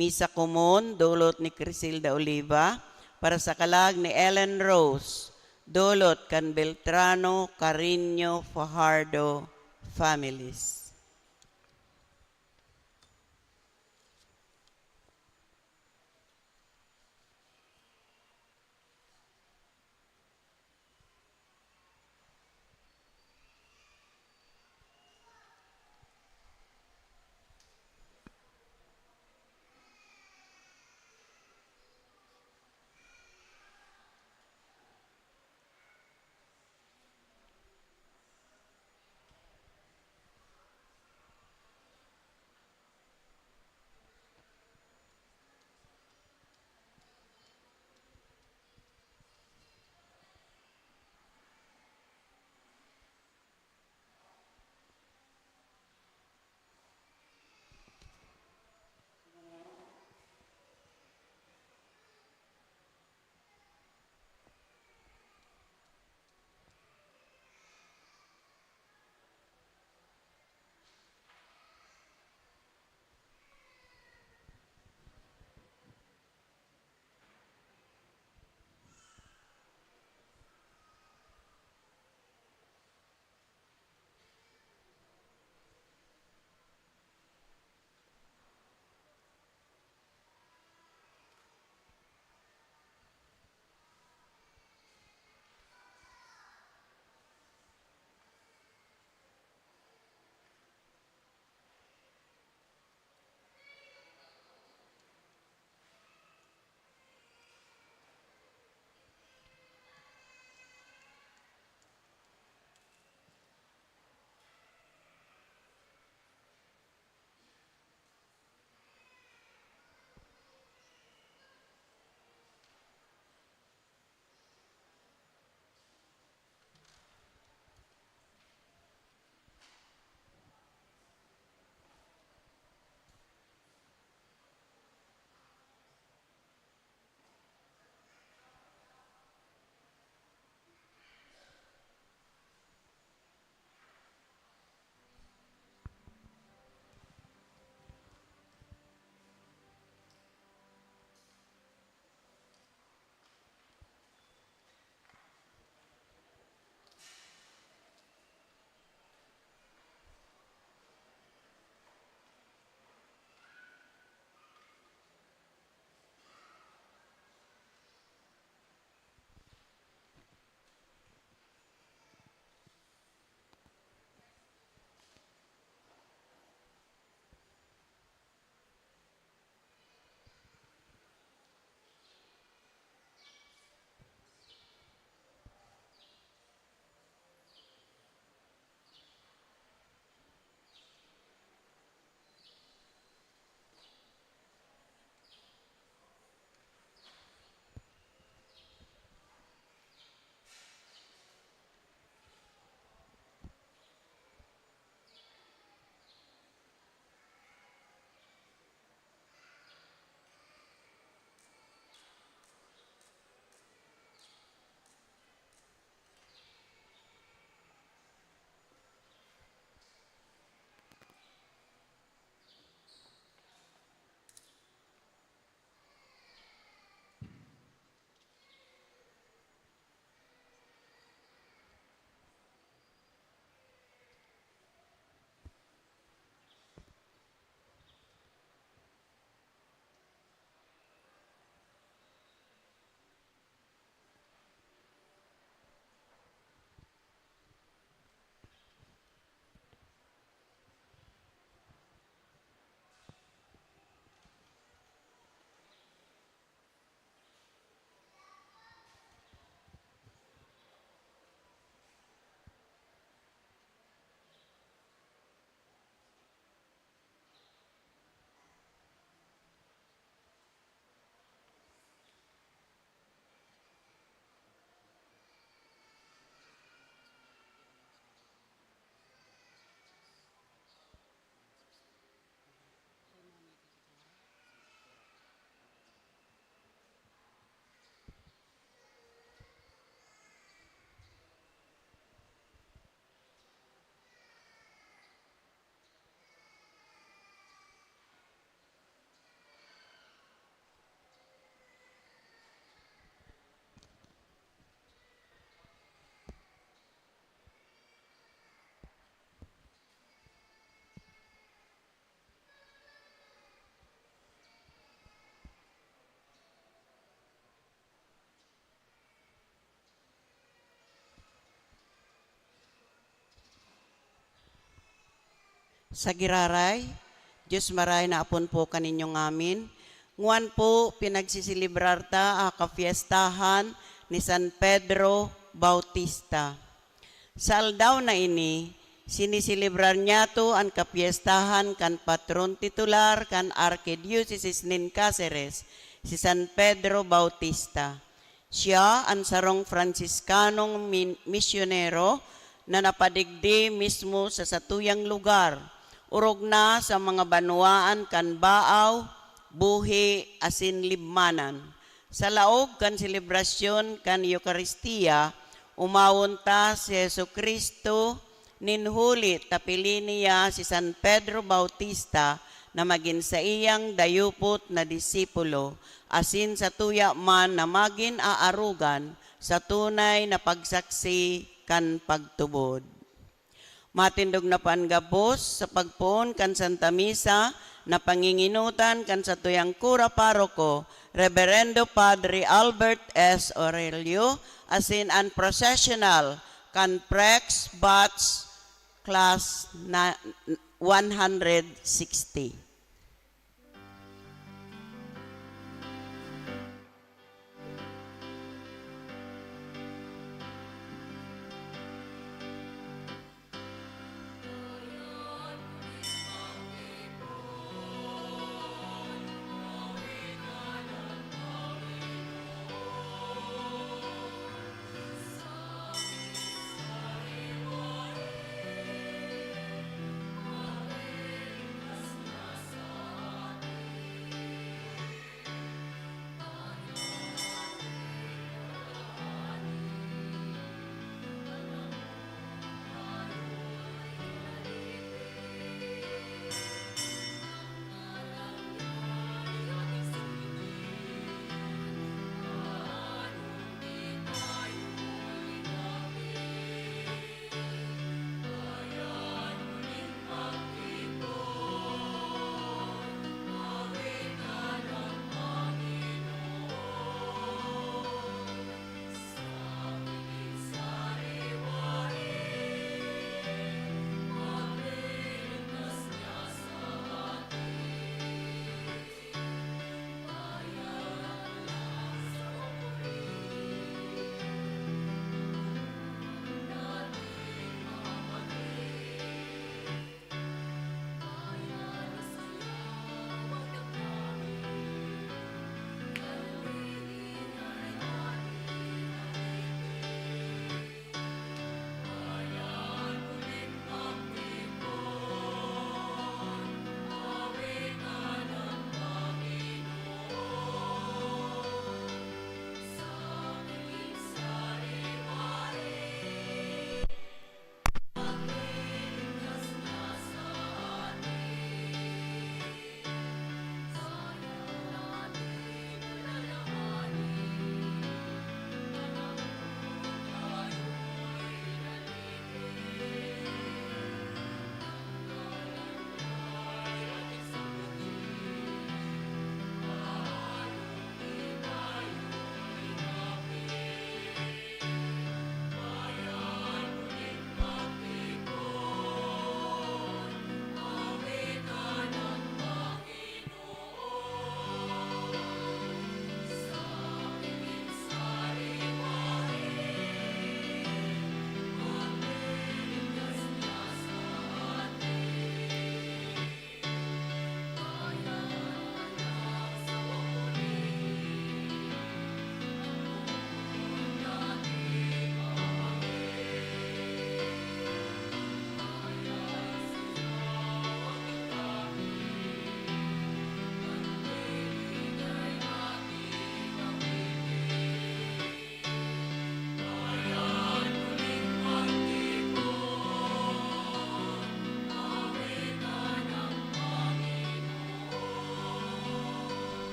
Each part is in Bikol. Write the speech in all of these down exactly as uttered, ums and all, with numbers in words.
Misa Komon, dulot ni Crisilda Oliva, para sa kalag ni Ellen Rose, dulot kan Beltrano Carreño Fajardo families. Sa giraray, Diyos maray na apon po kaninyong ngamin. Ngwan po, pinagsiselebrar ta a kapyestahan ni San Pedro Bautista. Sa aldaw na ini, siniselebrar niyato an kapyestahan kan patron titular kan Arkidiocesis nin Caceres, si San Pedro Bautista. Siya an sarong Franciscanong min-, misyonero na napadigdi mismo sa satuyang lugar, orog na sa mga banwaan kan Baaw, Buhi, asin Libmanan. Sa laog kan selebrasyon kan Eukaristia, umawon ta si Jesu-Cristo nin huli ta pili niya si San Pedro Bautista na magin saiyang dayupot na disipulo, asin satuya man na magin aarogan sa tunay na pagsaksi kan pagtubod. Matindog na po an gabos sa pagpoon kan Santa Misa na pangingenotan kan satuyang kura paroko, Reberendo Padre Albert S. Aurelio, asin an processional kan Prex Batch Class na one hundred sixty.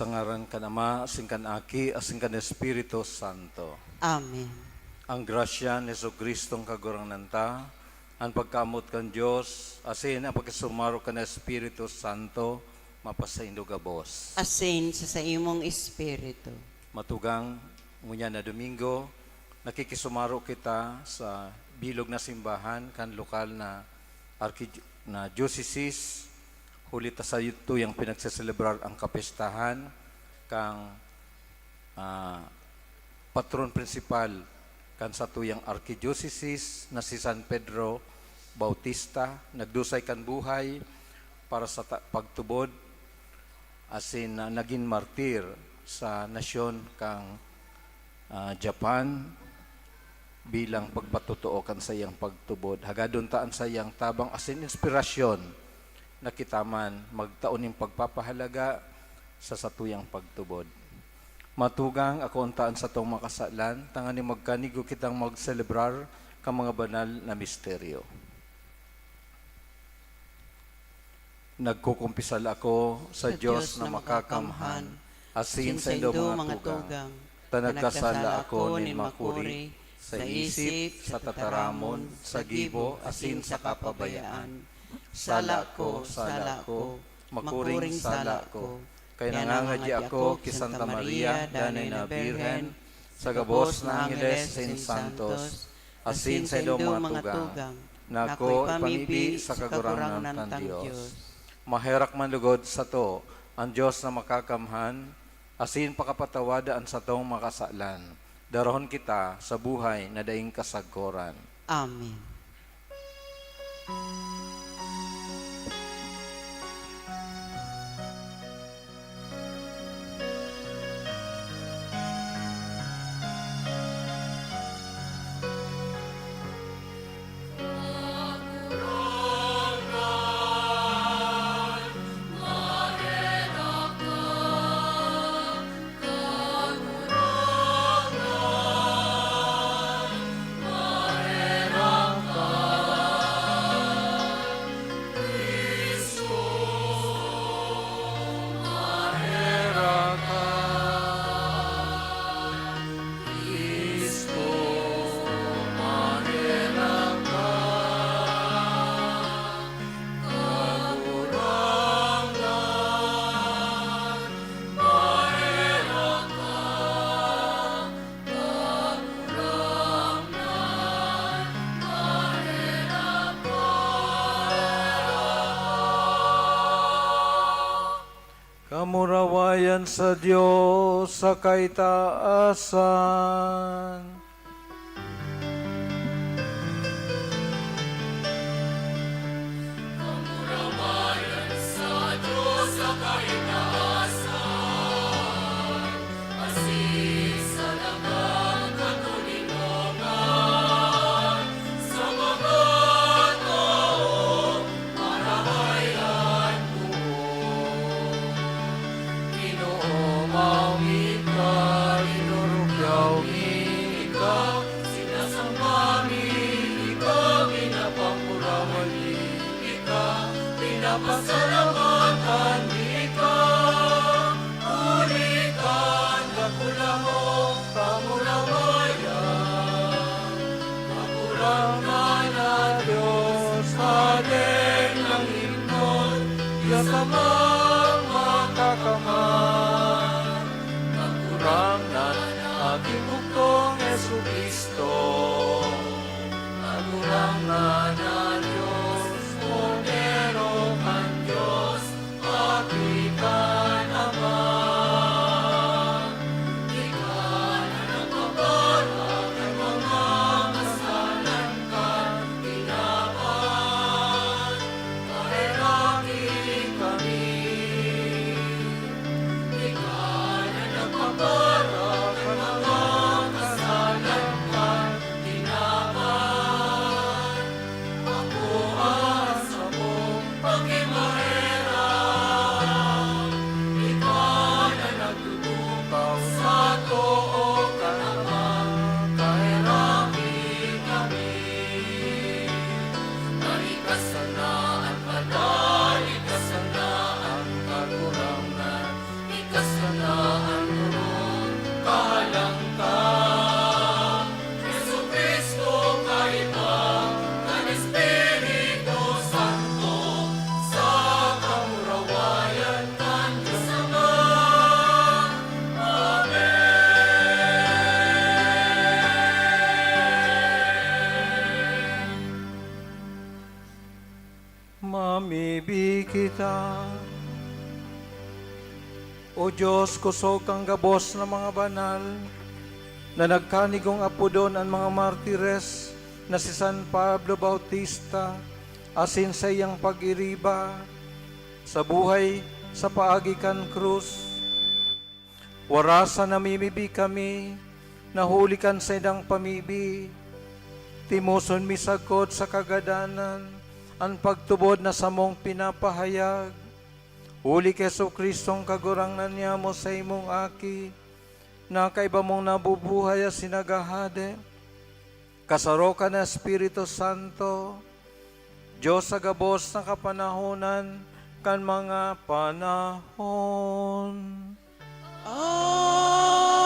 Sa ngaran kan Ama, asin kan Aki, asin kan Espiritu Santo. Amen. Ang grasya ni Jesucristong Kagurangnan ta, an pagkamoot kan Dios, asin an pakisumaro kan Espiritu Santo, mapasaindo gabos. Asin sa saimong espiritu. Matugang, ngunyan na Domingo, nakikisumaro kita sa bilog na simbahan kan lokal na arki-, na diocese, huli ta sa tuyang pinagseselebrar ang kapestahan kan, ah, patron prinsipal kan satuyang arkidiocese na si San Pedro Bautista. Nagdusay kan buhay para sa ta-, pagtubod, asin, ah, nagin martir sa nasyon kan, ah, Japan bilang pagpatotoo kan saiyang pagtubod. Hagadon ta an saiyang tabang asin inspirasyon na kita man magtao nin pagpapahalaga sa satuyang pagtubod. Matugang, akoon ta an satong mga kasalan, tanganing magkanigo kitang magselebrar kan mga banal na misteryo. Nagkukumpisal ako sa Dios na makakamhan, asin saindo mga tugang, ta nagkasala ako nin makuri sa isip, sa tataramon, sa gibo, asin sa kapabayaan. Sala ko, sala ko, makuring sala ko. Kaya nangangadya ako ki Santa Maria, danay na Birhen, sa gabos na angeles asin santos, asin saindo mga tugang, na ako ipamibi sa Kagurangnan tang Dios. Maherak man lugod sato an Dios na makakamhan, asin pakapatawada an satong mga kasalan. Darahon kita sa buhay na daing kasagkoran. Amen. Kamurawayan sa Dios sa kaitaasan. Kamurawayan sa Dios sa kaitaasan, asin sa dagang katoninongan, sa mga tawo marahay an poon. Ginoo, maawit ka, inurugyaw mi ika, sinasamba mi ika, pinapangurawan mi ika, pinapasalamatan mi ika, huli kan dakula mong kamurawayan. Kagurangnan na Dios, Hadeng nang himnon, Dios Amang makakamhan. Kagurangnan na Aking bugtong Jesu-Cristo. Kagurangnan na Dios, Kordero kan Dios, Aki kan Ama, ika na nagpapara kan mga kasalan kan tinawan, paheraki kami. Ika na nagpapara kan mga kasalan kan tinawan, kita. O Dios, kusog kan gabos na mga banal, na nagkanigong apodon an mga martires na si San Pablo Bautista asin saiyang pag-iriba sa buhay sa paagi kan krus. Warasan namimibi kami na huli kan saindang pamibi, timoson mi sagkod sa kagadanan an pagtubod na samong pinapahayag. Huli ki Jesu-Cristong Kagurangnan niamo, saimong Aki, na kaiba mong nabubuhay asin naghahade, kasaro kan Espiritu Santo, Dios sa gabos na kapanahonan kan mga panahon. Amen.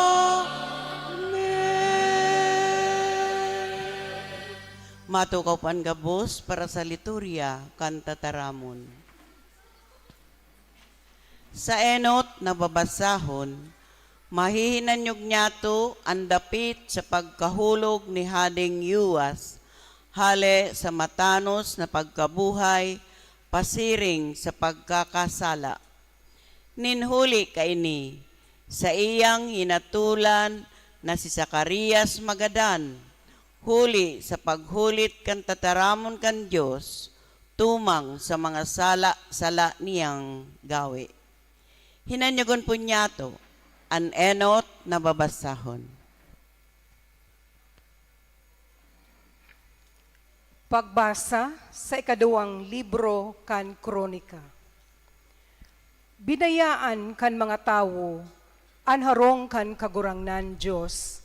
Matukaw pa an gabos para sa liturya kan tataramon. Sa enot na babasahon, mahihinanyog niyato an dapit sa pagkahulog ni Hadeng Yoas, hale sa matanos na pagkabuhay pasiring sa pagkakasala. Nin huli kaini, saiyang hinatolan na si Zacarias magadan, huli sa paghulit kan tataramon kan Dios tumang sa mga sala-sala niyang gawe. Hinanyogon po niyato an enot na babasahon. Pagbasa sa ikaduwang libro kan Kronika. Binayaan kan mga tawo an harong kan Kagurangnan Dios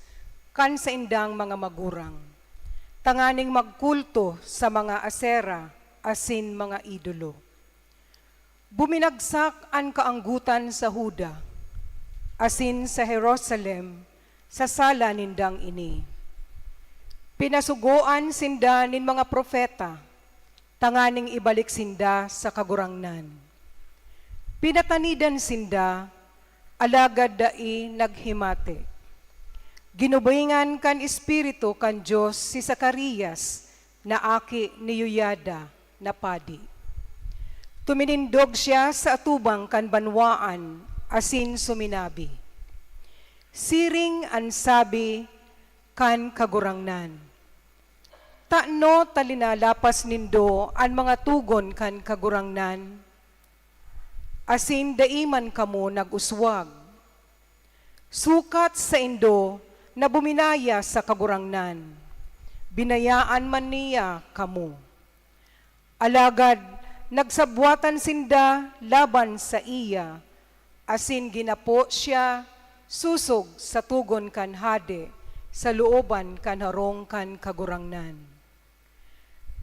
kan saindang mga magurang, tanganing magkulto sa mga Asera asin mga idolo. Buminagsak an kaanggotan sa Juda asin sa Jerusalem sa sala nindang ini. Pinasugoan sinda nin mga propeta tanganing ibalik sinda sa Kagurangnan. Pinatanidan sinda, alagad dai naghimate. Ginubingan kan Espiritu kan Dios si Zacarias na aki ni Yoiada na padi. Tuminindog siya sa atubang kan banwaan asin suminabi, "Siring an sabi kan Kagurangnan, 'Tano ta linalapas nindo an mga togon kan Kagurangnan, asin dai man kamo nag-uswag?' Sukat saindo na buminaya sa Kagurangnan, binayaan man niya kamo. Alagad nagsabwatan sinda laban saiya, asin ginapo siya sosog sa togon kan hade sa looban kan harong kan Kagurangnan.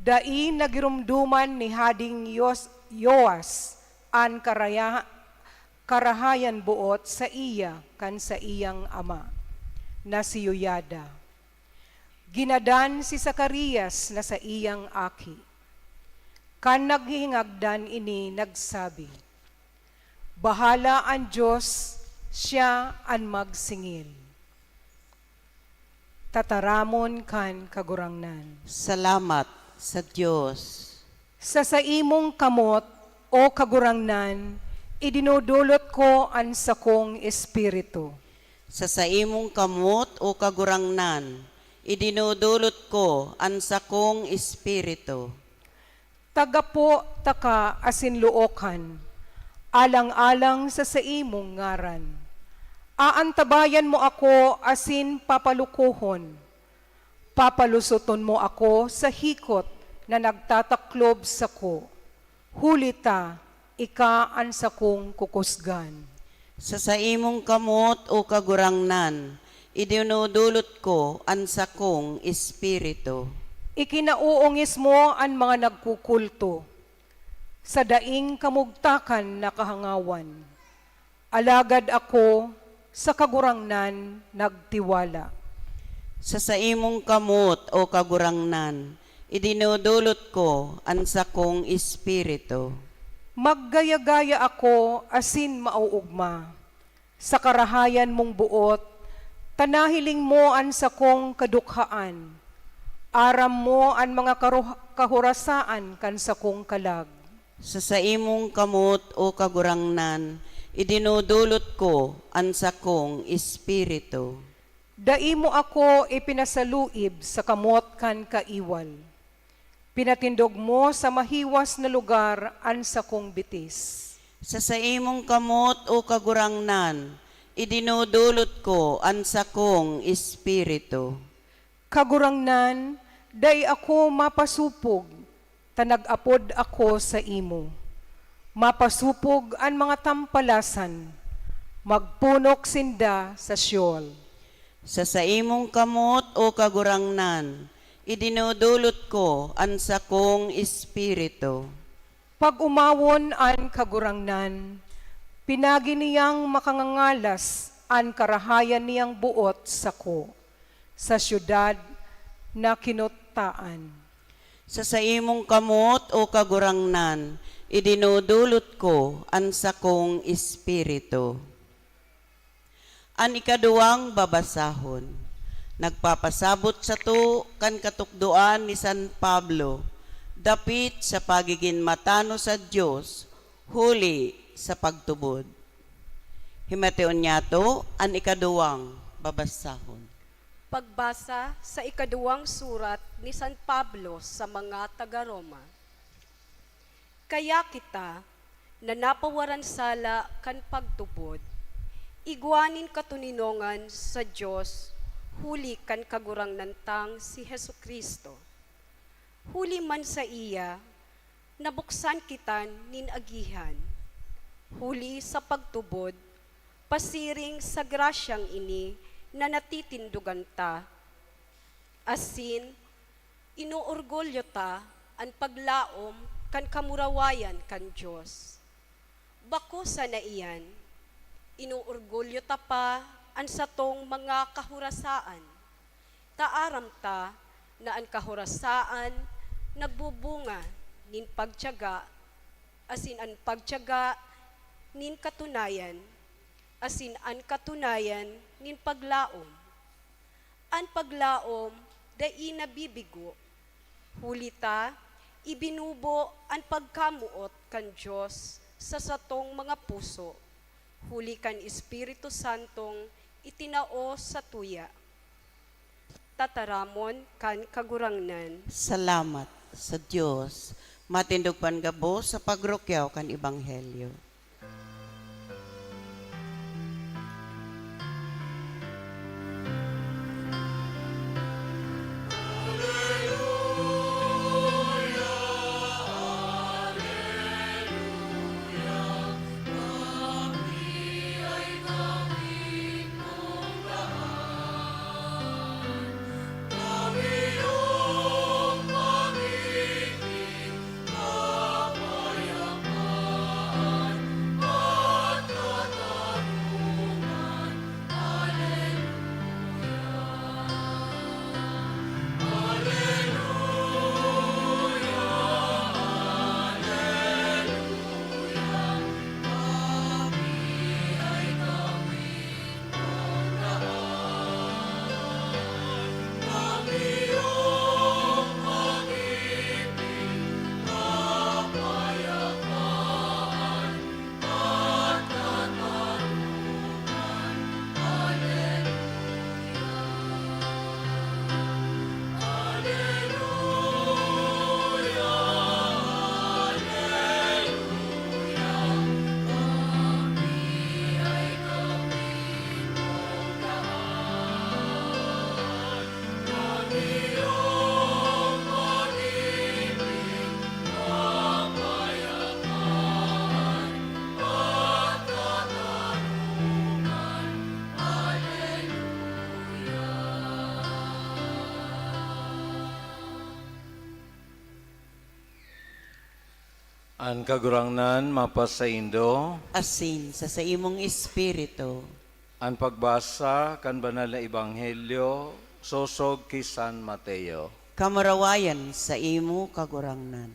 Dai nagiromdoman ni Hading Yos-, Yoas an karaya-, karahayan boot saiya kan saiyang ama, na si Yoiada. Ginadan si Zacarias na saiyang aki. Kan naghihingagdan ini, nagsabi, 'Bahala an Dios, siya an magsingil.'" Tataramon kan Kagurangnan. Salamat sa Dios. Sa saimong kamot, O Kagurangnan, idinodolot ko an sakong espiritu. Sa saimong kamot, O Kagurangnan, idinodolot ko an sakong espiritu. Tagapo taka asin lookan, alang-alang sa saimong ngaran. Aantabayan mo ako asin papalukohon. Papalusoton mo ako sa hikot na nagtataklob sako, huli ta ika an sakong kukusgan. Sa saimong kamot, O Kagurangnan, idinodolot ko an sakong espiritu. Ikinauungis mo an mga nagkukulto sa daing kamugtakan na kahangawan. Alagad ako sa Kagurangnan nagtiwala. Sa saimong kamot, O Kagurangnan, idinodolot ko an sakong espiritu. Maggaya-gaya ako asin maoogma sa karahayan mong boot, ta nahiling mo an sakong kadukhaan. Aram mo an mga karuh-, kahorasaan kan sakong kalag. Sa saimong kamot, O Kagurangnan, idinudulot ko an sakong espiritu. Dai mo ako ipinasaluib sa kamot kan kaiwal. Pinatindog mo sa mahiwas na lugar an sakong bitis. Sa saimong kamot, O Kagurangnan, idinudulot ko an sakong espiritu. Kagurangnan, dai ako mapasopog, ta nag-apod ako saimo. Mapasopog an mga tampalasan, magpunok sinda sa Sheol. Sa saimong kamot, O Kagurangnan, idinudulot ko an sakong espiritu. Pag-omawon an Kagurangnan, pinagi niyang makangangalas an karahayan niyang boot sako, sa syudad na kinuttaan. Sa saimong kamot, O Kagurangnan, idinudulot ko an sakong espiritu. An ikaduwang babasahon. Nagpapasabot sato kan katukdoan ni San Pablo dapit sa pagigin matanos sa Dios huli sa pagtubod. Himateon niyato an ikaduwang babasahon. Pagbasa sa ikaduwang surat ni San Pablo sa mga taga-Roma. Kaya kita, na napawaran sala kan pagtubod, igwa nin katoninongan sa Dios huli kan Kagurangnan tang si Jesu-Cristo. Huli man saiya, nabuksan kita nin agihan, huli sa pagtubod, pasiring sa grasyang ini na natitindogan ta, asin inoorgulyo ta an paglaom kan kamurawayan kan Dios. Bako sana iyan, inoorgulyo ta pa an satong mga kahorasaan, ta aram ta na an kahorasaan nagbubunga nin pagtiyaga, asin an pagtiyaga nin katunayan, asin an katunayan nin paglaom. An paglaom dai nabibigo, huli ta ibinubo an pagkamoot kan Dios sa satong mga puso, huli kan Espiritu Santong itinao satuya. Tataramon kan Kagurangnan. Salamat sa Dios. Matindog pangabot sa pagrukyaw kan Ebanghelyo. An Kagurangnan mapasaindo. Asin sa saimong espiritu. An pagbasa kan Banal na Ebanghelyo sosog ki San Mateo. Kamurawayan saimo, Kagurangnan.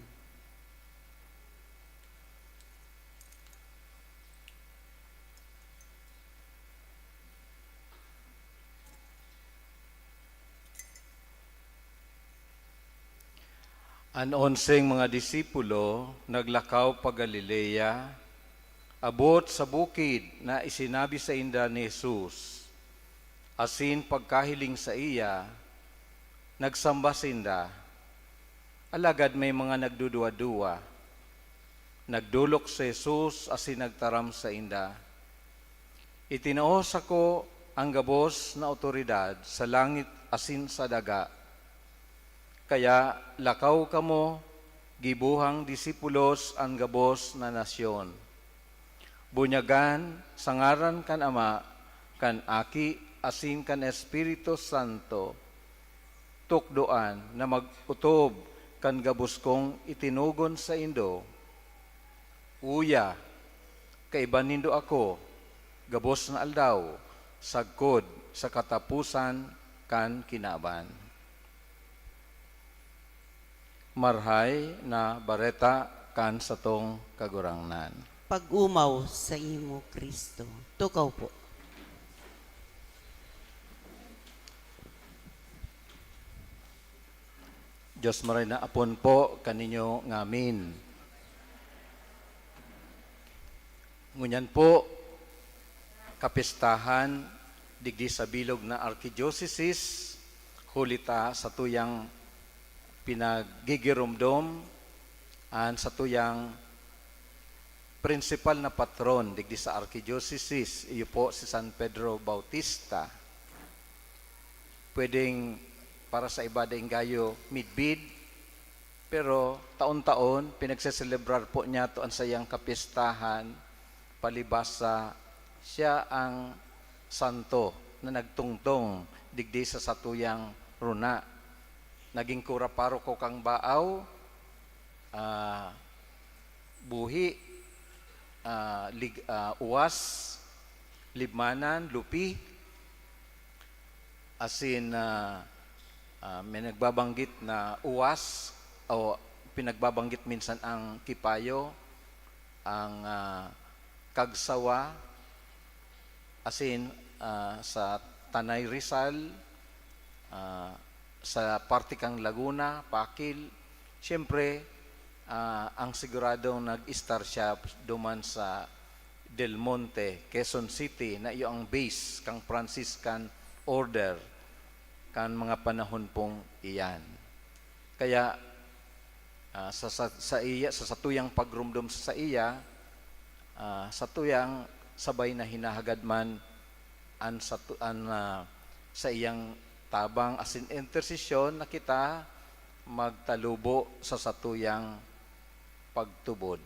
An onseng mga disipulo naglakaw pa Galilea. Abot sa bukid na isinabi sainda ni Jesus, asin pagkahiling saiya, nagsamba sinda. Alagad may mga nagduduwa-duwa. Nagdolok si Jesus asin nagtaram sainda, "Itinao sako an gabos na awtoridad sa langit asin sa daga. Kaya lakaw kamo, gibohang disipulos an gabos na nasyon. Bunyagan sa ngaran kan Ama, kan Aki, asin kan Espiritu Santo. Tukdoan na mag-otob kan gabos kong itinugon saindo. Uya, kaiba nindo ako, gabos na aldaw, sagkod sa kataposan kan kinaban." Marahay na Bareta kan satong Kagurangnan. Pag-omaw saimo, Cristo. Tukaw po. Dios maray na apon po kaninyo ngamin. Ngunyan po, kapistahan digdi sa bilog na arkidiosesis, huli ta satuyang pinaggigiromdom an satuyang prinsipal na patron digdi sa arkidiosesis, iyo po si San Pedro Bautista. Pwedeng para sa iba daing gayo midbid, pero taon-taon pinagseselebrar po niyato an saiyang kapistahan, palibasa siya ang santo na nagtungtong digdi sa satuyang rona. Naging kura paroko kan Baao, ah, Buhi, ah, Lig-, ah, Uwas, Libmanan, Lupi, asin, ah, ah, may nagbabanggit na Uwas o pinagbabanggit minsan ang Kipayo, ang, ah, Cagsawa, asin, ah, sa Tanay, Rizal, ah, sa parte kan Laguna, Pakil. Siyempre, ah, ang siguradong nag-start siya duman sa Del Monte, Quezon City, na iyo ang base kan Franciscan Order kan mga panahon pong iyan. Kaya, ah, sa, sa, sa iya, sa satuyang pagromdom sa saiya, ah, satuyang sabay na hinahagad man an satu-, an, ah, saiyang tabang asin intersesyon na kita magtalubo sa satuyang pagtubod.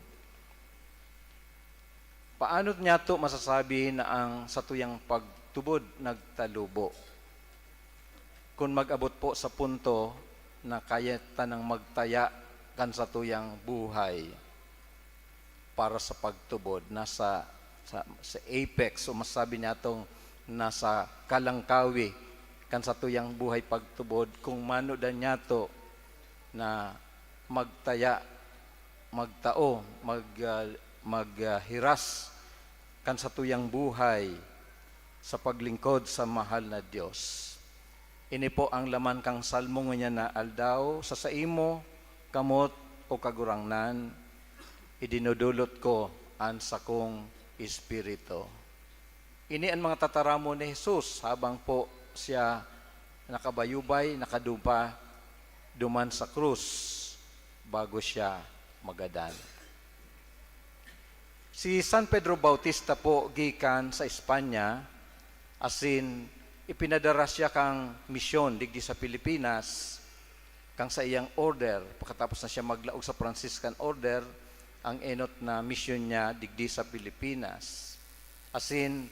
Paano niyato masasabi na ang satuyang pagtubod nagtalubo? Kun mag-abot po sa punto na kaya tanang magtaya kan satuyang buhay para sa pagtubod, nasa sa, sa apex, o masabi niyatong nasa kalangkawi kan satuyang buhay pagtubod, kung manodan niyato na magtaya, magtao, mag, ah, mag, ah, hiras kan satuyang buhay sa paglingkod sa mahal na Dios. Ini po ang laman kan Salmo ngunyan na aldaw, "Sa saimo, kamot, o Kagurangnan, idinodolot ko an sakong espiritu." Ini an mga tataramon ni Jesus habang po siya nakabayubay, nakadupa duman sa krus bago siya magadan. Si San Pedro Bautista po gikan sa Espanya, asin ipinadara siya kan misyon digdi sa Pilipinas, kan saiyang order. Pakatapos na siya maglaog sa Franciscan Order, ang enot na misyon niya digdi sa Pilipinas. Asin,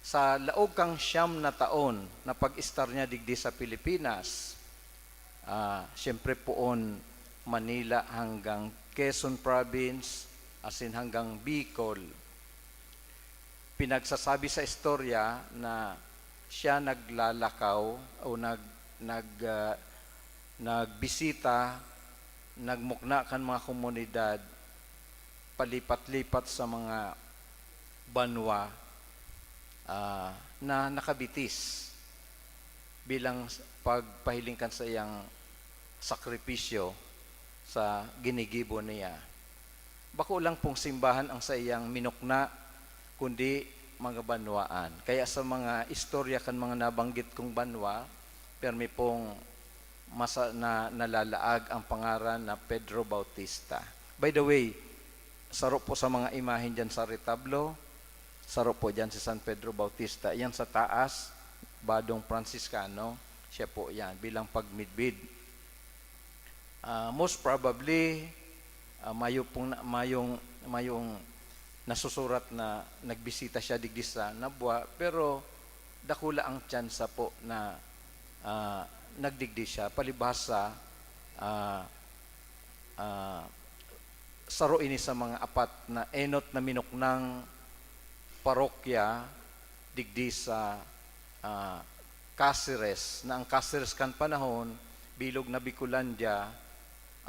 sa laog kan siyam na taon na pag-estar niya digdi sa Pilipinas, ah, siyempre poon Manila hanggang Quezon Province, asin hanggang Bicol. Pinagsasabi sa istorya na siya naglalakaw o nag-, nag-, ah, nagbisita, nagmukna kan mga komunidad, palipat-lipat sa mga banwa, ah, na nakabitis bilang s-, pagpahiling kan saiyang sakripisyo sa ginigibo niya. Bako lang pong simbahan ang saiyang minukna, kundi mga banwaan. Kaya sa mga istorya kan mga nabanggit kong banwa, permi pong masa-, na, nalalaag ang pangaran na Pedro Bautista. By the way, saro po sa mga imahen diyan sa retablo, saro po diyan si San Pedro Bautista. Yan sa taas, badong Franciscano, siya po yan, bilang pagmidbid. Ah, most probably, ah, mayo pong na, mayong, mayong nasusurat na nagbisita siya digdi sa Nabua, pero dakula ang tsansa po na, ah, nagdigdi siya. Palibhasa, ah, ah, saro ini sa mga apat na enot na minuknang parokya digdi sa, ah, Caceres, na ang Caceres kan panahon, bilog na Bicolandia,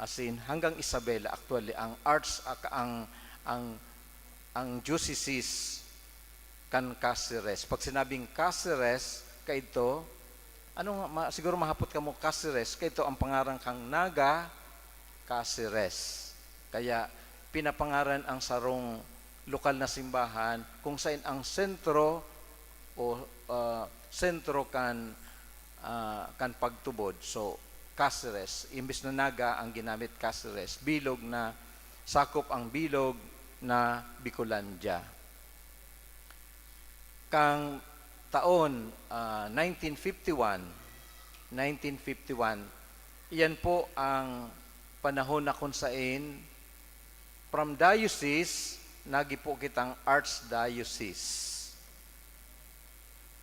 as in, hanggang Isabela, actually, ang arch-, ak-, ang, ang, ang diocese kan Caceres. Pag sinabing Caceres, kaidto, ano nga, ma-, siguro mahapot kamo, Caceres, kaidto ang pangaran kan Naga, Caceres. Kaya pinapangaran ang sarong lokal na simbahan kung saen ang sentro o, ah, sentro kan, ah, kan pagtubod. So, Caceres, imbes na Naga ang ginamit, Caceres, bilog na, sakop ang bilog na Bicolandia. Kan taon, ah, nineteen fifty-one, nineteen fifty-one, iyan po ang panahon na kung saen from diocese, nagi po kitang archdiocese.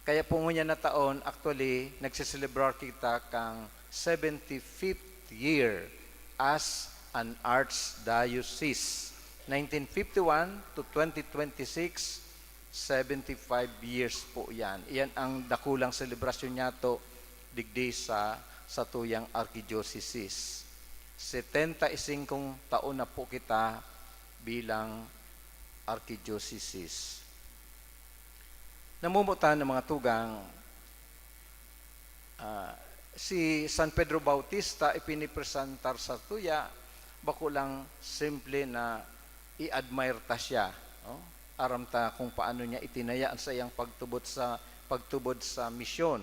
Kaya po ngunyan na taon, actually, nagseselebrar kita kan seventy-fifth year as an archdiocese. Nineteen fifty-one to twenty twenty-six, seventy-five years po yan. Iyan ang dakulang selebrasyon niyato digdi sa satuyang arkidiocese. Setenta y singkong taon na po kita bilang arkidiocese. Namumutan ng mga tugang, ah, si San Pedro Bautista ipinipresentar satuya, bako lang simple na i-admire ta siya, no? Aram ta kung paano niya itinaya ang saiyang pagtubod sa, pagtubod sa misyon.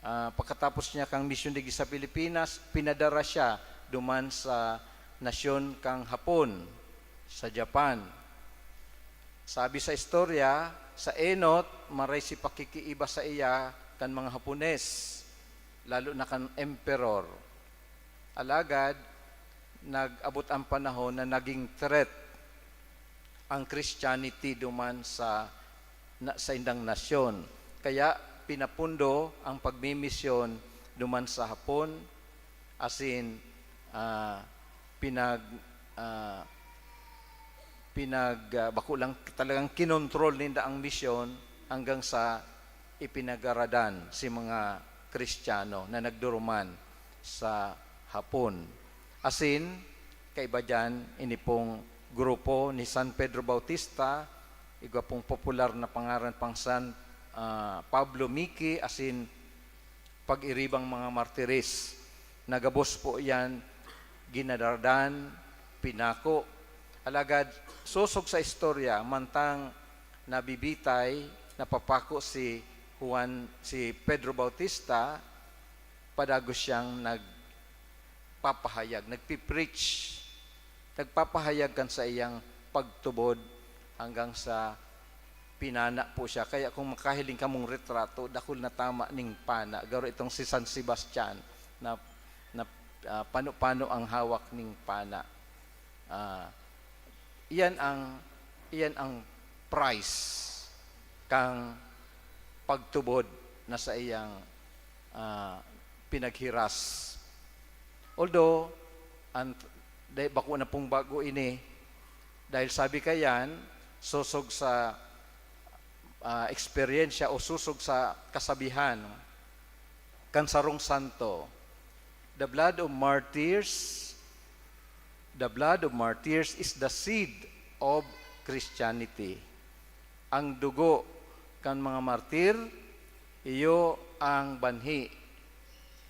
Ah, pagkatapos niya kang misyon digdi sa Pilipinas, pinadara siya duman sa nasyon kang Hapon, sa Japan. Sabi sa istorya, sa enot, maray si pakikiiba saiya kan mga Hapones, lalo na kan emperor. Alagad, nag-abot ang panahon na naging threat ang Christianity duman sa, na, saindang nasyon. Kaya pinapundo ang pagmimisyon duman sa Hapon, asin, ah, pinag-, ah, pinag-, ah, bako lang talagang kinontrol ninda ang misyon hanggang sa ipinagaradan si mga Kristiyano na nagduruman sa Hapon. Asin, kaiba diyan, ini pong grupo ni San Pedro Bautista, igwa pong popular na pangaran pang San, ah, Pablo Miki, asin pag-iribang mga martires. Na gabos po iyan ginaradan, pinako. Alagad, sosog sa istorya, mantang nabibitay, napapako si Juan, si Pedro Bautista, padagos siyang nagpapahayag, nagpi-preach, nagpapahayag kan saiyang pagtubod hanggang sa pinana po siya. Kaya kung makahiling kamong retrato, dakul na tama ning pana. Garo itong si San Sebastian na, na, ah, pano-pano ang hawak ning pana. Ah, iyan ang, iyan ang price kang pagtubod na saiyang, ah, pinaghiras. Although, an-, dai-, bako na pong bago ini, dahil sabi kayan, sosog sa, ah, eksperyensya o sosog sa kasabihan kan sarong santo, "The blood of martyrs, the blood of martyrs is the seed of Christianity." Ang dugo kan mga martir, iyo ang banhi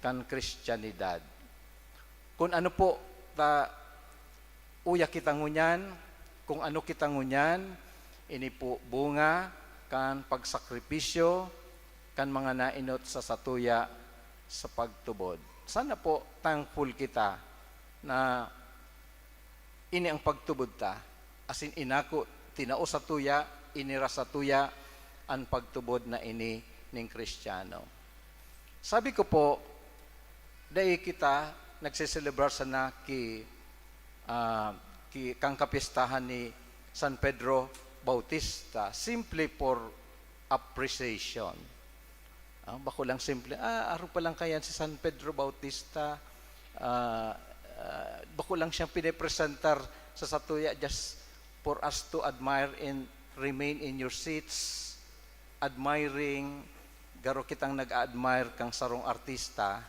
kan Kristiyanidad. Kun ano po ta, uya kita ngunyan, kung ano kita ngunyan, ini po bunga kan pagsakripisyo kan mga naenot sa satuya sa pagtubod. Sana po thankful kita na ini ang pagtubod ta, asin inako, tinao satuya, inira satuya an pagtubod na ini ning Kristiyano. Sabi ko po, dai kita nagseselebrar sana ki, ah, ki, kan kapyestahan ni San Pedro Bautista simply for appreciation. Ah, bako lang simple, "Ah, arog pa lang kayan si San Pedro Bautista." Ah, ah, bako lang siyang pinepresentar sa satuya just for us to admire and remain in your seats, admiring, garo kitang nag-a-admire kang sarong artista.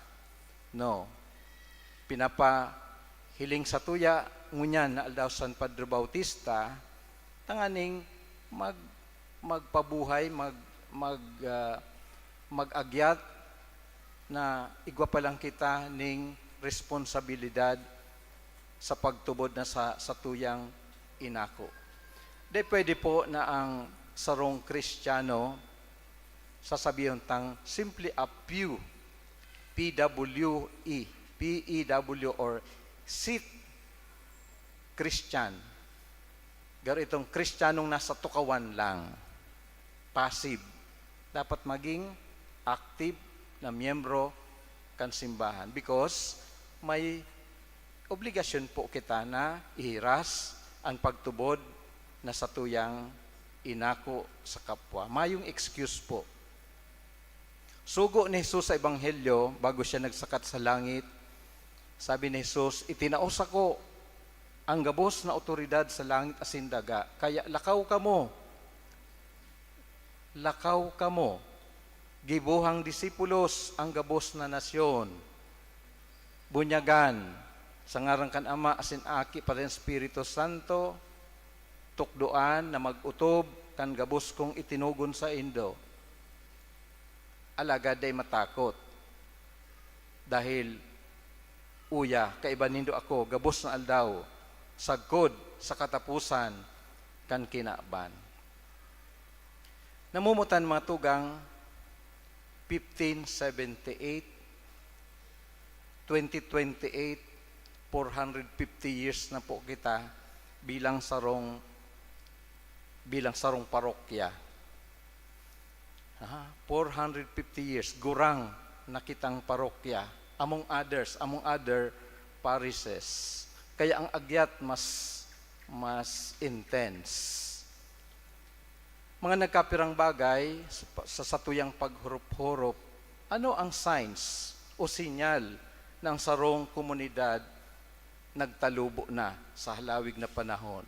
No. Pinapahiling satuya ngunyan na Aldaw San Pedro Bautista, tanganing mag-, magpabuhay, mag-, mag-, ah, mag-agyat na igwa pa lang kita ning responsabilidad sa pagtubod na sa satuyang inako. Di pwede po na ang sarong Kristiyano, sasabihon tang simply a pew, P W E, P E W or seat Christian. Garo itong Kristiyanong nasa tukawan lang, passive. Dapat maging active na miyembro kan simbahan because may obligasyon po kita na ihiras an pagtubod na satuyang inako sa kapwa. Mayong excuse po. Sugo ni Jesus sa Ebanghelyo, bago siya nagsakat sa langit, sabi ni Jesus, "Itinao sako ang gabos na awtoridad sa langit asin daga, kaya lakaw kamo, lakaw kamo, gibohang disipulos ang gabos na nasyon." Bunyagan, sa ngaran kan Ama, asin Aki, pati kan Espiritu Santo, tukdoan na mag-otob kan gabos kong itinugon saindo. Alagad dai matakot, dahil, uya, kaiba nindo ako, gabos na aldaw, sagkod sa kataposan kan kinaban. Namumutan, mga tugang, fifteen seventy-eight, twenty twenty-eight, four hundred fifty years na po kita bilang sarong, bilang sarong parokya. Aha, four hundred fifty years, gurang na kitang parokya, among others, among other parishes. Kaya ang agyat mas, mas intense. Mga nagkapirang bagay sa, sa satuyang paghurop-hurop, ano ang signs o sinyal na ang sarong komunidad nagtalubo na sa halawig na panahon?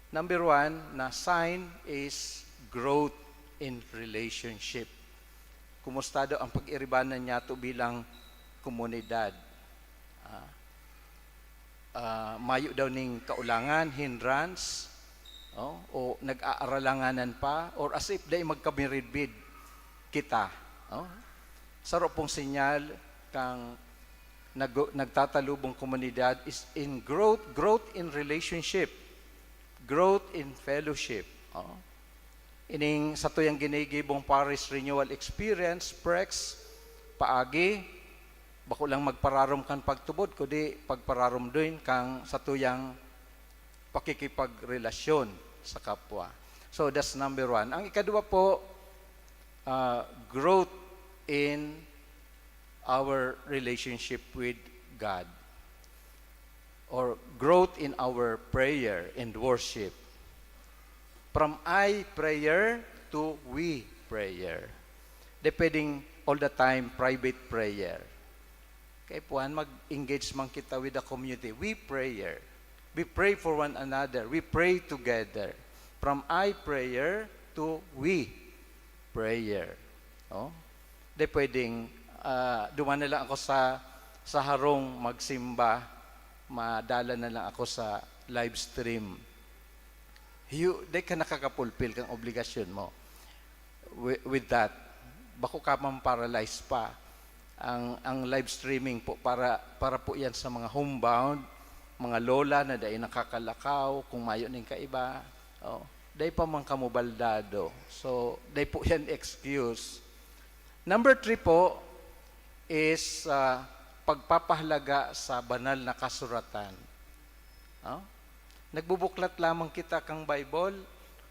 Number one na sign is growth in relationship. Kumusta daw ang pag-iribanan niyato bilang komunidad? Ah, ah, mayo daw ning kaulangan, hindrance, oh, o nag-aaralanganan pa, or as if dai magkamiridbid kita, oh. Saro pong sinyal kang nag-, nagtatalubong komunidad is in growth, growth in relationship, growth in fellowship, oh. Ining satuyang ginigibong Parish Renewal Experience, PREX, paagi, bako lang magpararom kan pagtubod, kundi pagpararom din kang satuyang pakikipagrelasyon sa kapwa. So, that's number one. Ang ikadwa po, ah, growth in our relationship with God, or growth in our prayer and worship. From I prayer to we prayer. Di pwedeng all the time private prayer. Kaipuhan, mag-engage man kita with the community. We prayer. We pray for one another. We pray together. From I prayer to we prayer. Oh? Di pwedeng, ah, duman na lang ako sa, sa harong magsimba, madala na lang ako sa live stream. Hiyo, di ka nakakapulpil kang obligasyon mo. Wi-, with that, bako ka man paralyze pa. Ang, ang live streaming po para, para po yan sa mga homebound, mga lola na dai nakakalakaw, kung mayo ning kaiba. Oh, dai pa man kamo baldado. So, dai po yan excuse. Number three po is, ah, pagpapahalaga sa banal na kasuratan. Oh? Nagbubuklat lamang kita kan Bible,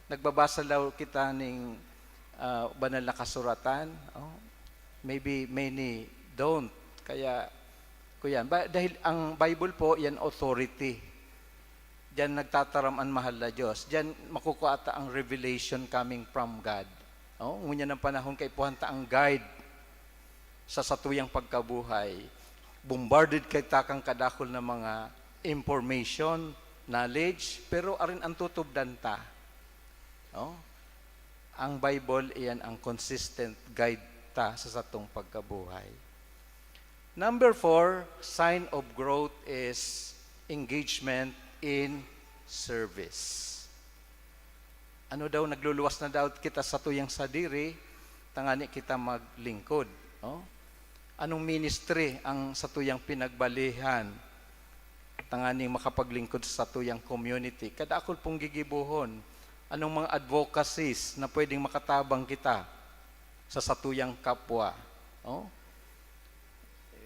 nagbabasa daw kita ning, ah, banal na kasuratan. Oh? Maybe many don't. Kaya, kuyan, ba, dahil ang Bible po, yan authority. Diyan nagtataram an mahal na Diyos. Diyan makukuha ta ang revelation coming from God. Oh, ngunyan ang panahon, kaipuhan ta ang guide sa satuyang pagkabuhay. Bombarded kita kan kadakul na mga information, knowledge, pero arin ang tutubdan ta? Oh? Ang Bible, iyan ang consistent guide ta sa satong pagkabuhay. Number four, sign of growth is engagement in service. Ano daw, nagluluwas na daw kita satuyang sadiri, tangani kita maglingkod, no? Anong ministry ang satuyang pinagbalihan, tanganing makapaglingkod sa satuyang community? Kadakul pong gigibohon. Anong mga advocacies na pwedeng makatabang kita sa satuyang kapwa? No?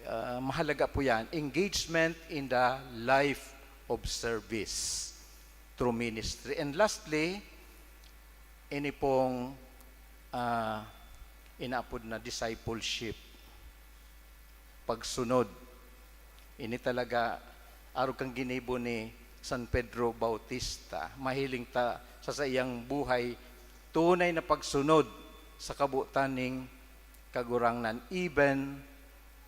Ah, mahalaga po yan. Engagement in the life of service through ministry. And lastly, ini pong, ah, inaapod na discipleship, pagsunod. Ini talaga, arog kan ginibo ni San Pedro Bautista, mahiling ta sa saiyang buhay, tunay na pagsunod sa kabotan ning Kagurangnan, even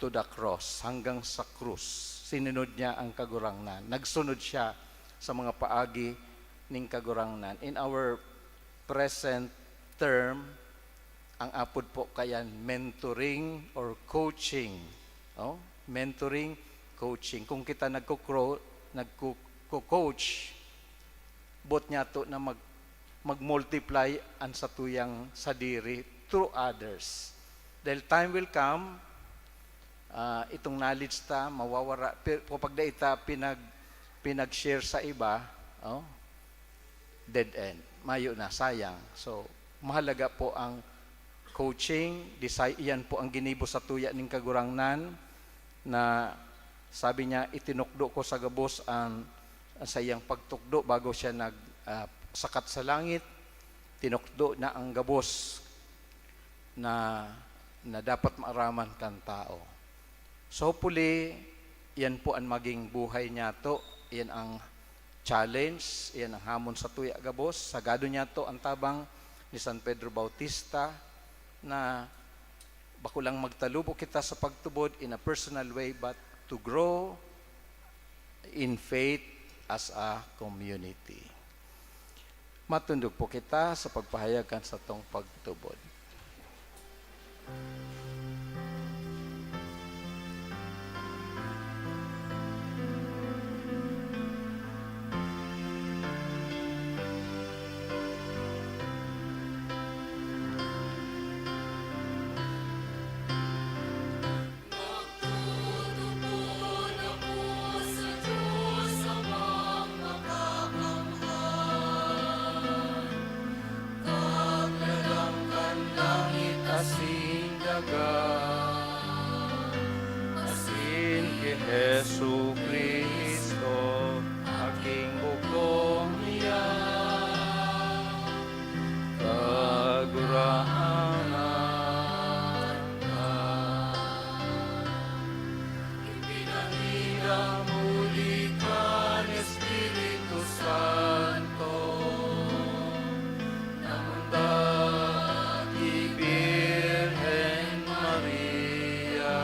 to the cross, hanggang sa krus. Sinunod niya ang Kagurangnan. Nagsunod siya sa mga paagi ning Kagurangnan. In our present term, ang apod po kayan, mentoring or coaching. Oh, mentoring, coaching. Kung kita nagko-cro-, nagko-, coach, boot niyato na mag-, mag-multiply an satuyang sadiri through others. Dahil time will come, ah, itong knowledge ta mawawara, pero kapag dai ta pinag-, pinag-share sa iba, oh, dead end. Mayo na, sayang. So, mahalaga po ang coaching, disay-, iyan po ang ginibo sa tuya ning Kagurangnan na sabi niya, "Itinukdo ko sa gabos ang, ang saiyang pagtukdo bago siya nag, ah, sakat sa langit. Tinukdo na ang gabos na, na dapat maaraman kan tao." So, hopefully, yan po ang maging buhay niyato. Yan ang challenge, yan ang hamon sa tuya gabos. Sagado niyato ang tabang ni San Pedro Bautista na bako lang magtalubo kita sa pagtubod in a personal way, but to grow in faith as a community. Matundog po kita sa pagpahayag kan satong pagtubod. Magtutubod ako sa Diyos Amang Makakamhan, Kaglalang kan langit asin daga, asin ki Jesu-Cristo, aking bugtong niya. Kagurangnan ka. Ipinangina huli kan Espiritu Santo, namundag ki Birhen Maria,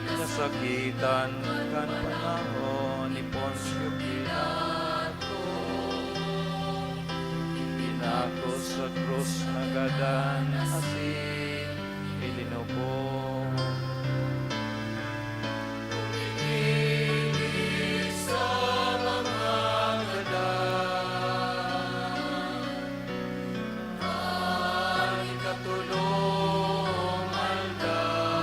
pinasakitan kan panahon ni Poncio Pilato, ipinako sa krus, nagadan asin ilinubong. Tumigil sa mga gadan, kan ikatolong aldaw.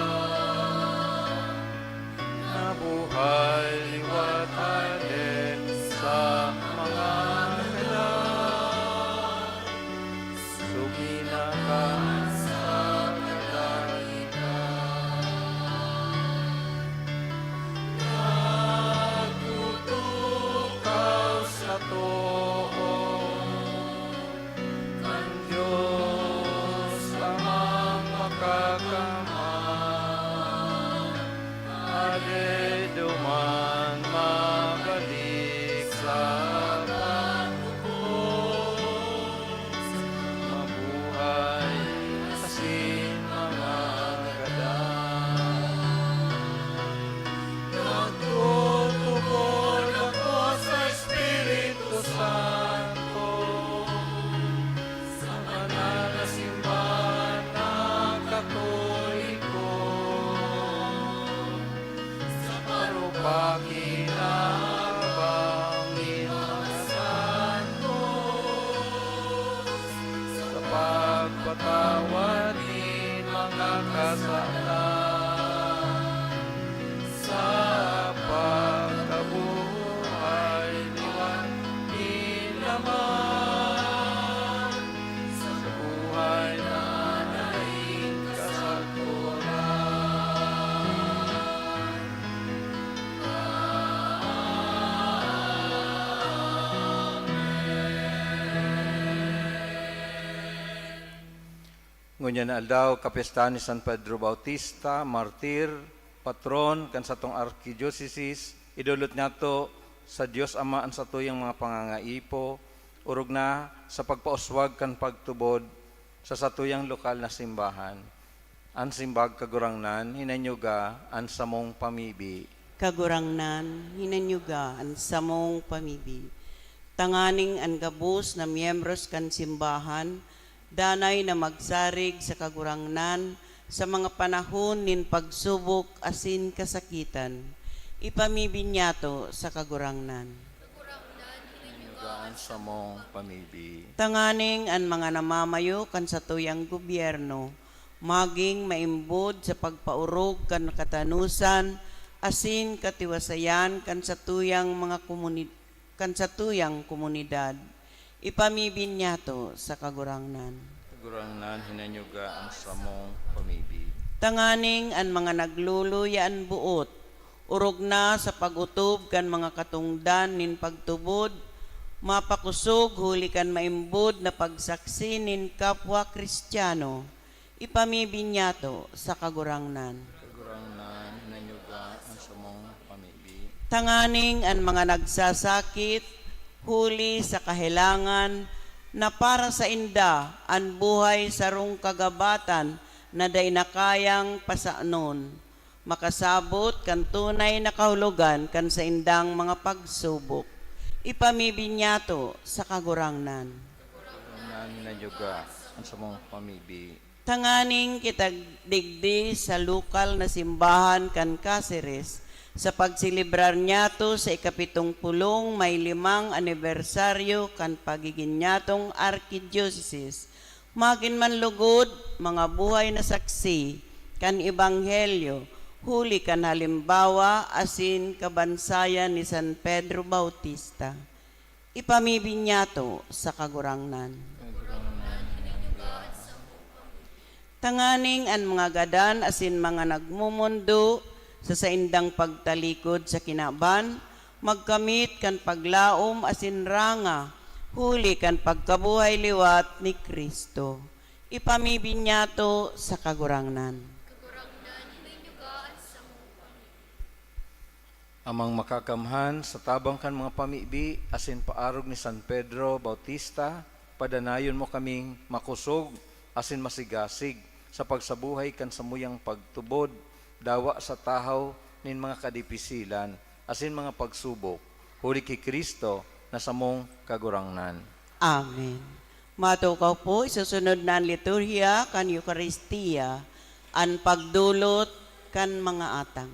Pakinabang ni mga santos sa pagpatawad nin mga kasalan, sa pagkabuhay liwat nin laman, sa buhay na daing kasagkoran. Ngunyan na aldaw, kapyestahan ni San Pedro Bautista, martir, patron kan satong arkidiosesis, idolot niyato sa Dios Ama an satuyang mga pangangaipo, orog na sa pagpauswag kan pagtubod sa satuyang lokal na simbahan. An simbag, Kagurangnan, hinanyuga an samong pamibi. Kagurangnan, hinanyuga an samong pamibi. Tanganing an gabos na miyembros kan simbahan danay na magsarig sa Kagurangnan sa mga panahon nin pagsubok asin kasakitan. Ipamibi niyato sa Kagurangnan. Hinanyuga an samong pamibi. Tanganing an mga namamayo kan satuyang gobyerno magin maimbod sa pagpaorog kan katanosan asin katiwasayan kan satuyang mga komuni-, kan satuyang komunidad. Ipamibi niyato sa Kagurangnan. Kagurangnan, hinanyuga an samong pamibi. Tanganing an mga nagluluya an boot, orog na sa pag-otob kan mga katongdan nin pagtubod, mapakosog huli kan maimbod na pagsaksi nin kapwa Kristiyano. Ipamibi niyato sa Kagurangnan. Kagurangnan, hinanyuga an samong pamibi. Tanganing an mga nagsasakit huli sa kahelangan na para sainda an buhay sarong kagabatan na dai na kayang pasanon, makasabot kan tunay na kahulogan kan saindang mga pagsubok. Ipamibi niyato sa Kagurangnan. Kagurangnan, hinanyuga an samong pamibi. Tanganing kita digdi sa lokal na simbahan kan Caceres, sa pagselebrar niyato sa ikapitong pulong may limang anibersaryo kan pagigin niyatong arkidiosesis, magin man lugod mga buhay na saksi kan Ebanghelyo, huli kan halimbawa asin kabansayan ni San Pedro Bautista. Ipamibi niyato sa Kagurangnan. Tanganing an mga gadan asin mga nagmomondo sa saindang pagtalikod sa kinaban, magkamit kan paglaom asin ranga, huli kan pagkabuhay liwat ni Cristo. Ipamibi niyato sa Kagurangnan. Amang Makakamhan, sa tabang kan mga pamibi asin paarog ni San Pedro Bautista, padanayon mo kaming makosog asin masigasig sa pagsabuhay kan samuyang pagtubod, dawa sa tahaw nin mga kadipisilan asin mga pagsubok, huli ki Cristo na samong Kagurangnan. Amen. Matukaw po, isusunod na an liturhiya kan Eukaristia, an pagdolot kan mga atang.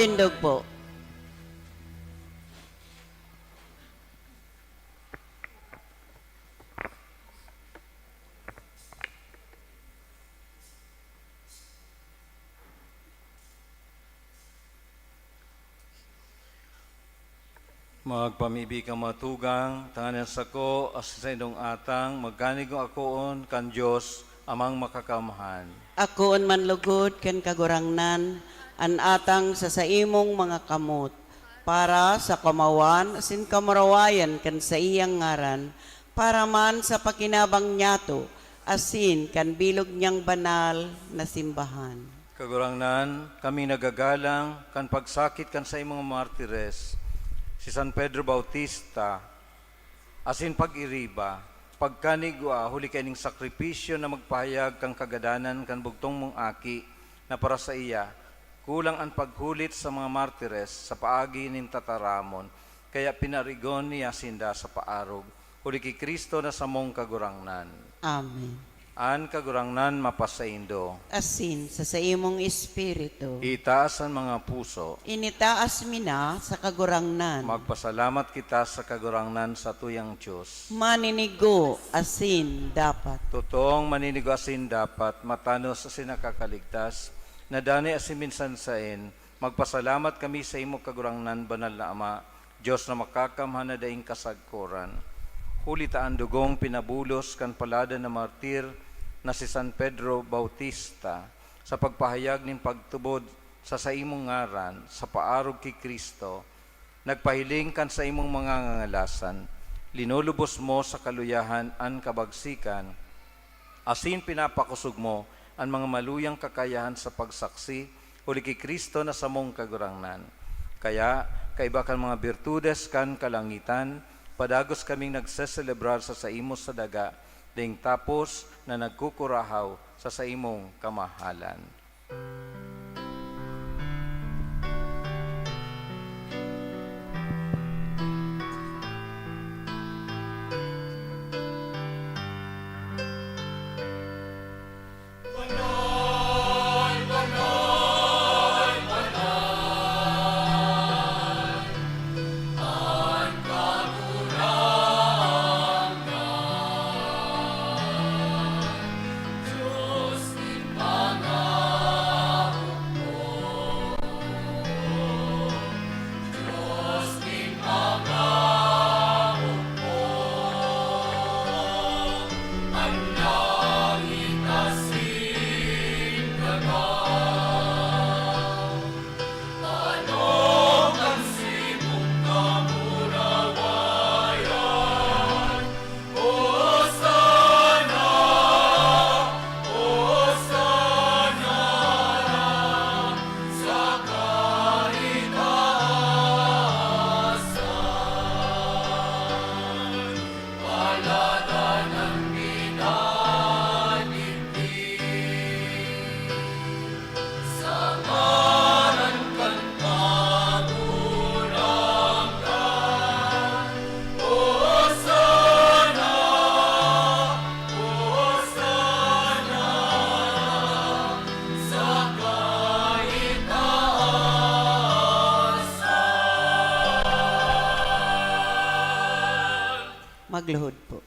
Tindog po. Magpamibi kan mga tugang, tanganing an sako asin saindong atang magkanigo akoon kan Dios, Amang Makakamhan. Akoon man lugod kan Kagurangnan, an atang sa saimong mga kamot, para sa kamawan asin kamurawayan kan saiyang ngaran, para man sa pakinabang niyato asin kan bilog niyang banal na simbahan. Kagurangnan, kami nagagalang kan pagsakit kan saimong mga martires, si San Pedro Bautista, asin pag-iriba, pagkanigwa, huli kaining sakripisyo na magpahayag kan kagadanan kan bugtong mong Aki, na para saiya, kulang an paghulit sa mga martires sa paagi nin tataramon, kaya pinarigon niya sinda sa paarog, huli ki Cristo na samong Kagurangnan. Amen. An Kagurangnan mapasaindo. Asin sa saimong espiritu. Itaas an mga puso. Initaas mi na sa Kagurangnan. Magpasalamat kita sa Kagurangnan, satuyang Dios. Maninigo asin dapat. Totoong maninigo asin dapat, matanos asin nakakaligtas, na dani asin minsan saen, magpasalamat kami saimo, Kagurangnan, Banal na Ama, Dios na makakamhan na daing kasagkoran. Huli ta an dugong pinabulos kan paladan na martir na si San Pedro Bautista, sa pagpahayag nin pagtubod sa saimong ngaran sa paarog ki Cristo, nagpahiling kan saimong mga ngangalasan, linulubos mo sa kaluyahan an kabagsikan, asin pinapakosog mo an mga maluyang kakayahan sa pagsaksi huli ki Cristo na samong Kagurangnan. Kaya, kaiba kan mga birtudes kan kalangitan, padagos kaming nagseselebrar sa saimo sa daga, daing tapos na nagkukurahaw sa saimong kamahalan. Magluhod po.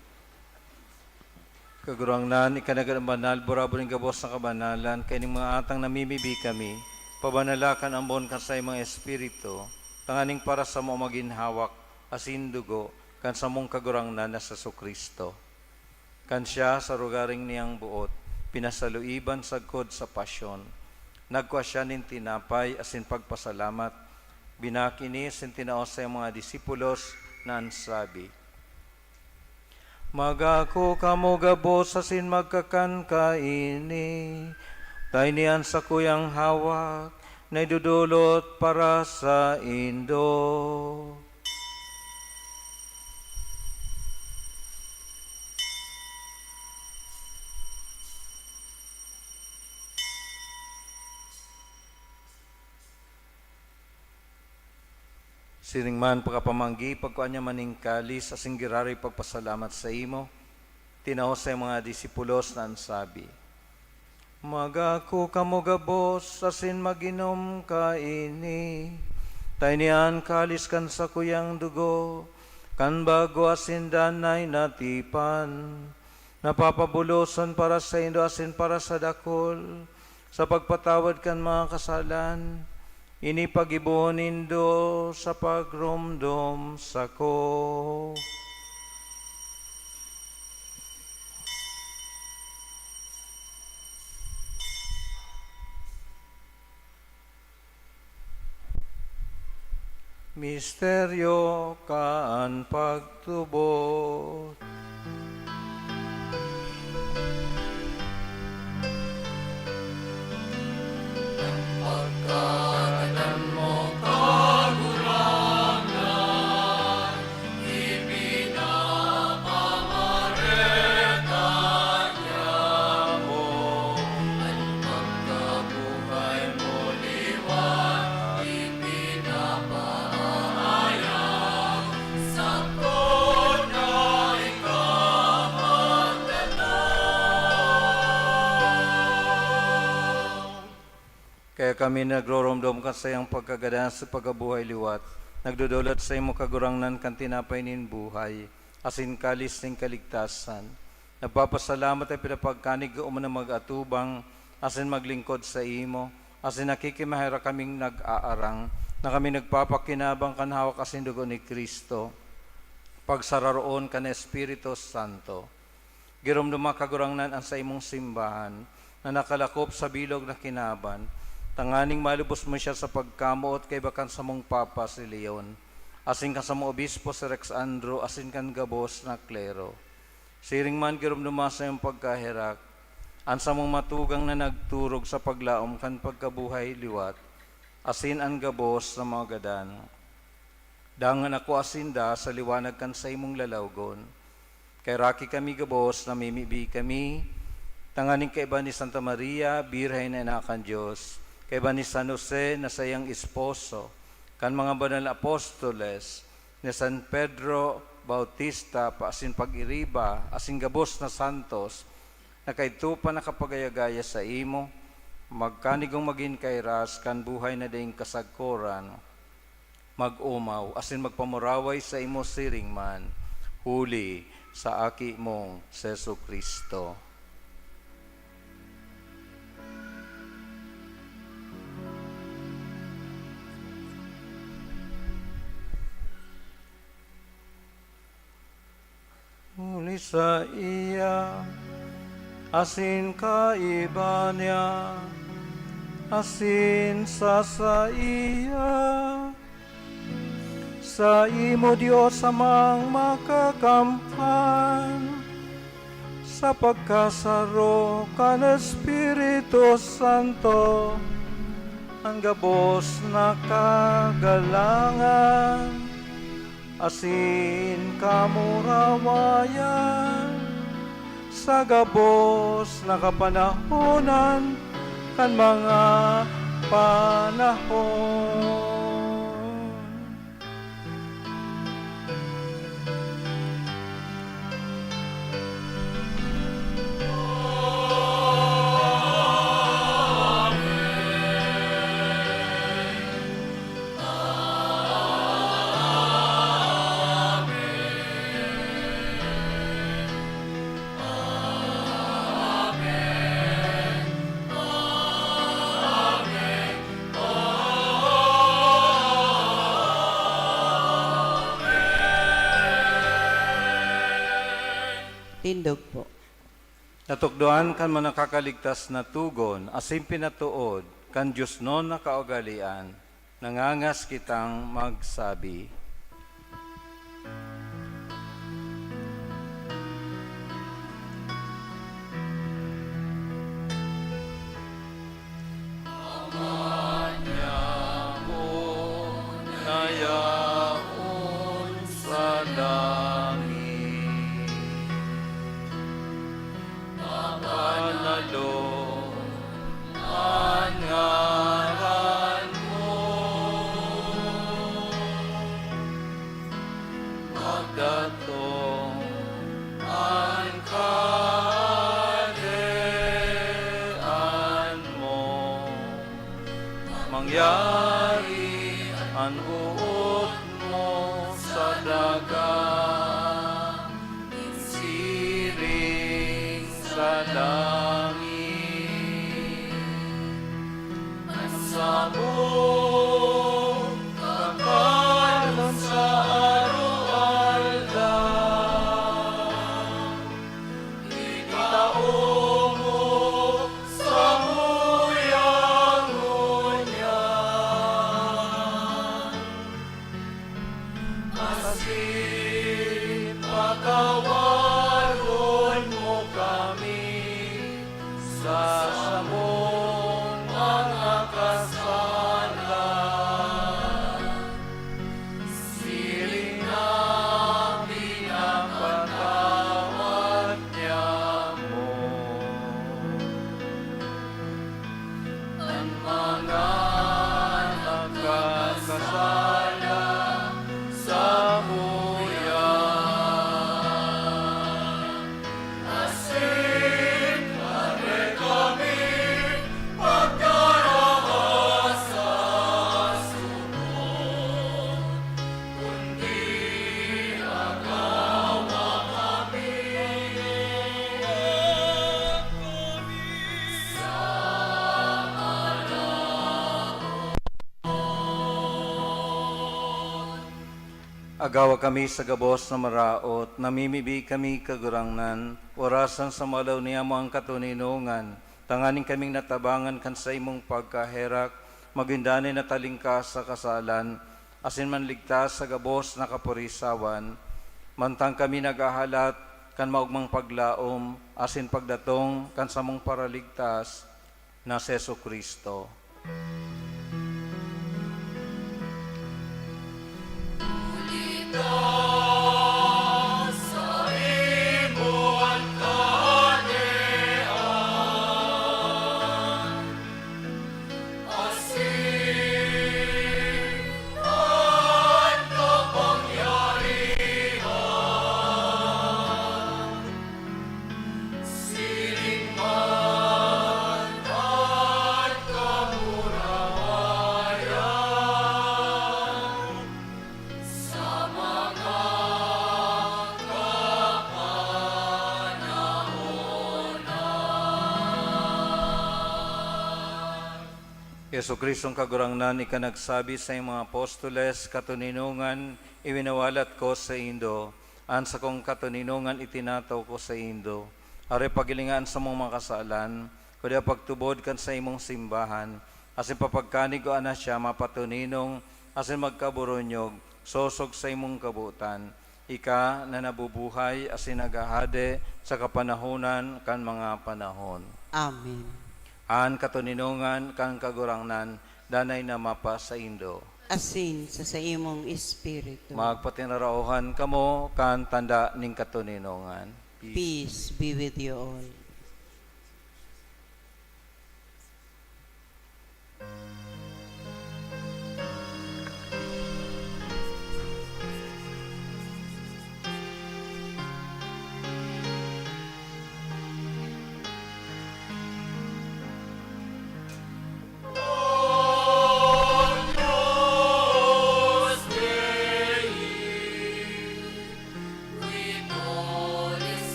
Kagurangnan, ika na gad an banal, burabod nin gabos na kabanalan, kaining mga atang namimibi kami, pabanala kan ambon kan saimong Espiritu, tanganing para samo magin hawak asin dugo kan samong Kagurangnan na si Jesu-Cristo. Kan siya, sa rogaring niyang boot, pinasaluiban sagkod sa pasyon, nagkua siya nin tinapay asin pagpasalamat, binaki ini asin tinao sa iyang mga disipulos na an sabi, "Magako kamo gabos asin magkakan kaini, ta ini an sakuyang hawak na idodolot para saindo." Siring man, pakapamanggi, pagkua niya man nin kalis asin giraray pagpasalamat saimo, tinao sa mga disipulos na an sabi, Magako kamo gabos asin mag-inom kaini. Ta ini an kalis kan sakuyang dugo, kan bago asin danay na tipan, na papabuloson para saindo asin para sa dakul, sa pagpatawad kan mga kasalan. Ini paggibohon nindo sa pagromdom sako. Misteryo kan pagtubod. Pagkatan mo, Kagurangnan, ipinapamareta niya mo. An pagkabuhay mo liwat, ipinapaayag, sako na ikaw magdatong. Kaya kami nagroromdom kan saiyang pagkagadan sa pagkabuhay liwat, nagdodolot saimo, Kagurangnan, kan tinapay nin buhay, asin kalis nin kaligtasan. Nagpapasalamat at pinapagkanig ka umano mag-atubang asin maglingkod saimo, asin nakikimaherak kaming nag-aarang, na kami nagpapakinabang kan hawak asin dugo ni Cristo, pagsararoon kan Espiritu Santo. Giromdoma, Kagurangnan, an saimong simbahan na nakalakop sa bilog na kinaban, tanganing malubos mo siya sa pagkamoot kaiba kan samong Papa si Leon, asin kan samong Obispo si Rex Andrew, asin kan gabos na klero. Siring man, giromdoma sa iyong pagkaherak an samong matugang na nagturog sa paglaom kan pagkabuhay liwat, asin an gabos na mga gadan. Dangan akoa sinda sa liwanag kan saimong lalawgon. Kaheraki kami gabos, namimibi kami, tanganing kaiba ni Santa Maria, Birhen na Ina kan Dios, kaiba ni San Jose na saiyang esposo, kan mga banal na apostoles, ni San Pedro Bautista, pa asin pag-iriba, asin gabos na santos, na kaidto pa nakapagayagaya saimo, magkanigong magin kairas kan buhay na daing kasagkoran, mag-omaw asin magpamuraway saimo siring man, huli sa Aki mong si Jesu-Cristo. Huli saiya, asin kaiba niya, asin sa saiya, saimo, Dios Amang Makakamhan, sa pagkasaro kan Espiritu Santo, an gabos na kagalangan asin kamurawayan sa gabos na kapanahonan kan mga panahon. Tindog po. Natukdoan kan mga nakakaligtas na togon asin pinatood kan diosnon na kaugalean, nangangas kitang magsabi. Ama nyamo na yaon sa langit, mabanalon an ngaran mo. Yari an boot mo sa daga, siring sa langit. An samong kakalon sa aroaldaw, itao mo samuya ngunyan, asin patawaron mo kami sa samong mga kasalan, siring na pinapatawad niamo an mga nakakasala samuya. Asin pare kami pagkaraha sa sugo, kundi agawa kami sa maraot. Agawa kami sa gabos na maraot, namimibi kami, Kagurangnan, orasan sa malaw niyamo ang katoninongan, tanganing kaming natabangan kan saimong pagkaherak, magin danay na talingkas sa kasalan, asin manligtas sa gabos na kaporisawan, mantang kami naghahalat kan maogmang paglaom asin pagdatong kan samong Paraligtas, na si Jesu-Cristo. Siring man an kamurawayan sa mga kapanahonan. Jesu-Cristong Kagurangnan, ika nagsabi sa iyong mga apostoles, "Katoninongan iwinawalat ko saindo." An sakong katoninongan itinataw ko saindo. Aroy paghilinga an samong mga kasalan, kundya pagtubod kan saimong simbahan, asin papagkanig ko na siya mapatoninong asin magkaboronyog, sosog saimong kabotan, ika na nabubuhay asin naghahade sa kapanahonan kan mga panahon. Amen. An katoninongan kan Kagurangnan danay na mapasaindo. Asin sa saimong espiritu. Magpatinaraohan kamo kan tanda nin katoninongan. Peace be with you all.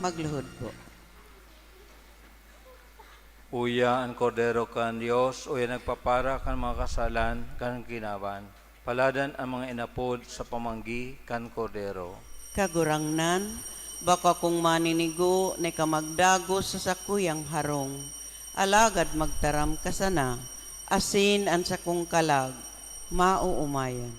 Magluhod po. O Uya an Kordero kan Dios, uya nagpapara kan mga kasalan kan kinaban. Paladan an mga inapod sa pamanggi kan Kordero. Kagurangnan, bako akong maninigo na ika magdagos sa sakuyang harong, alagad magtaram ka sana, asin an sakong kalag maoomayan.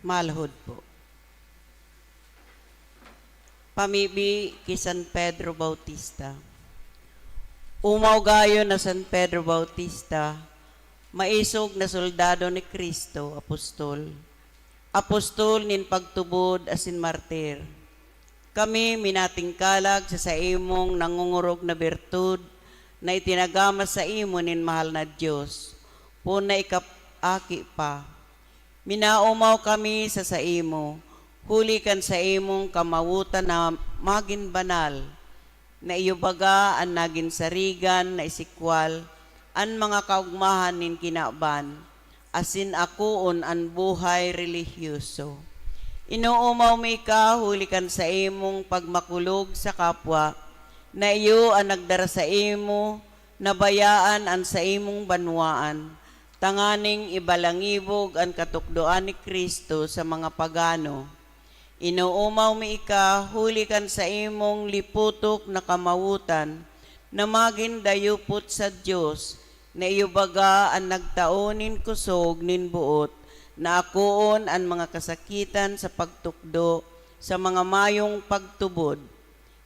Malhod po. Pamibi ki San Pedro Bautista. Umaw gayo na San Pedro Bautista, maisog na soldado ni Cristo, apostol. Apostol nin pagtubod asin martir. Kami minatingkalag sa saimong nangongorog na birtud na itinagama saimo nin mahal na Dios, poon na ika aki pa. Minaomaw kami sa saimo, huli kan saimong kamawotan na magin banal, na iyo baga an nagin sarigan na isikwal an mga kaogmahan nin kinaban, asin akoon an buhay relihiyoso. Inoomaw mi ika huli kan saimong pagmakulog sa kapwa, na iyo an nagdara saimo na bayaan an saimong banwaan, tanganing ibalangibog an katukdoan ni Cristo sa mga pagano. Inoomaw mi ika huli kan saimong liputok na kamawotan na magin dayupot sa Dios, na iyo baga an nagtao nin kusog nin boot na akoon an mga kasakitan sa pagtukdo sa mga mayong pagtubod.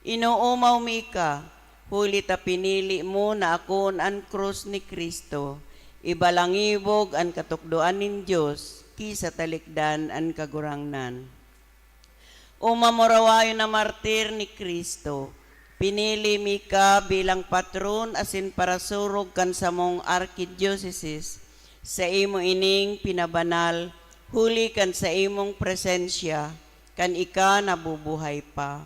Inoomaw mi ika, huli ta pinili mo na akoon an krus ni Cristo, ibalangibog an katukdoan nin Dios ki sa talikdan an Kagurangnan. O mamurawayon na martir ni Cristo, pinili mi ka bilang patron asin parasurog kan samong arkidiosesis. Saimo ining pinabanal huli kan saimong presensya kan ika nabubuhay pa.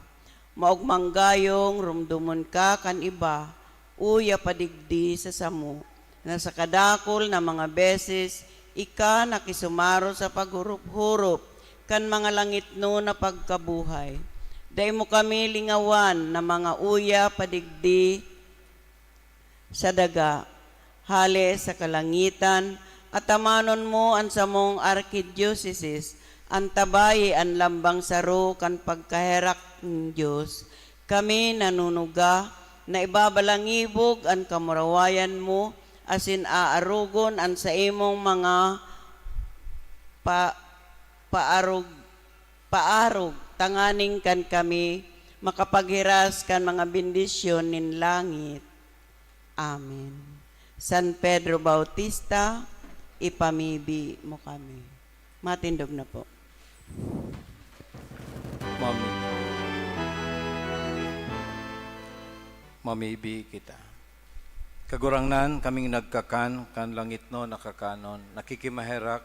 Maogmang gayong rumdomon ka kan iba, uya pa digdi sa samo, na sa kadakul na mga beses ika nakisumaro sa paghurup-hurup kan mga langitnon na pagkabuhay. Dai mo kami lingawan na mga uya pa digdi sa daga. Hale sa kalangitan, atamanon mo an samong arkidiosesis, antabayi an lambang saro kan pagkaherak nin Dios. Kami nanunuga na ibabalangibog an kamurawayan mo asin aarogon an saimong mga pa-, paarog, paarog, tanganing kan kami makapaghiras kan mga bendisyon nin langit. Amen. San Pedro Bautista, ipamibi mo kami. Matindog na po. Mami-, mamibi kita. Kagurangnan, kaming nagkakan kan langitnon na kakanon, nakikimaherak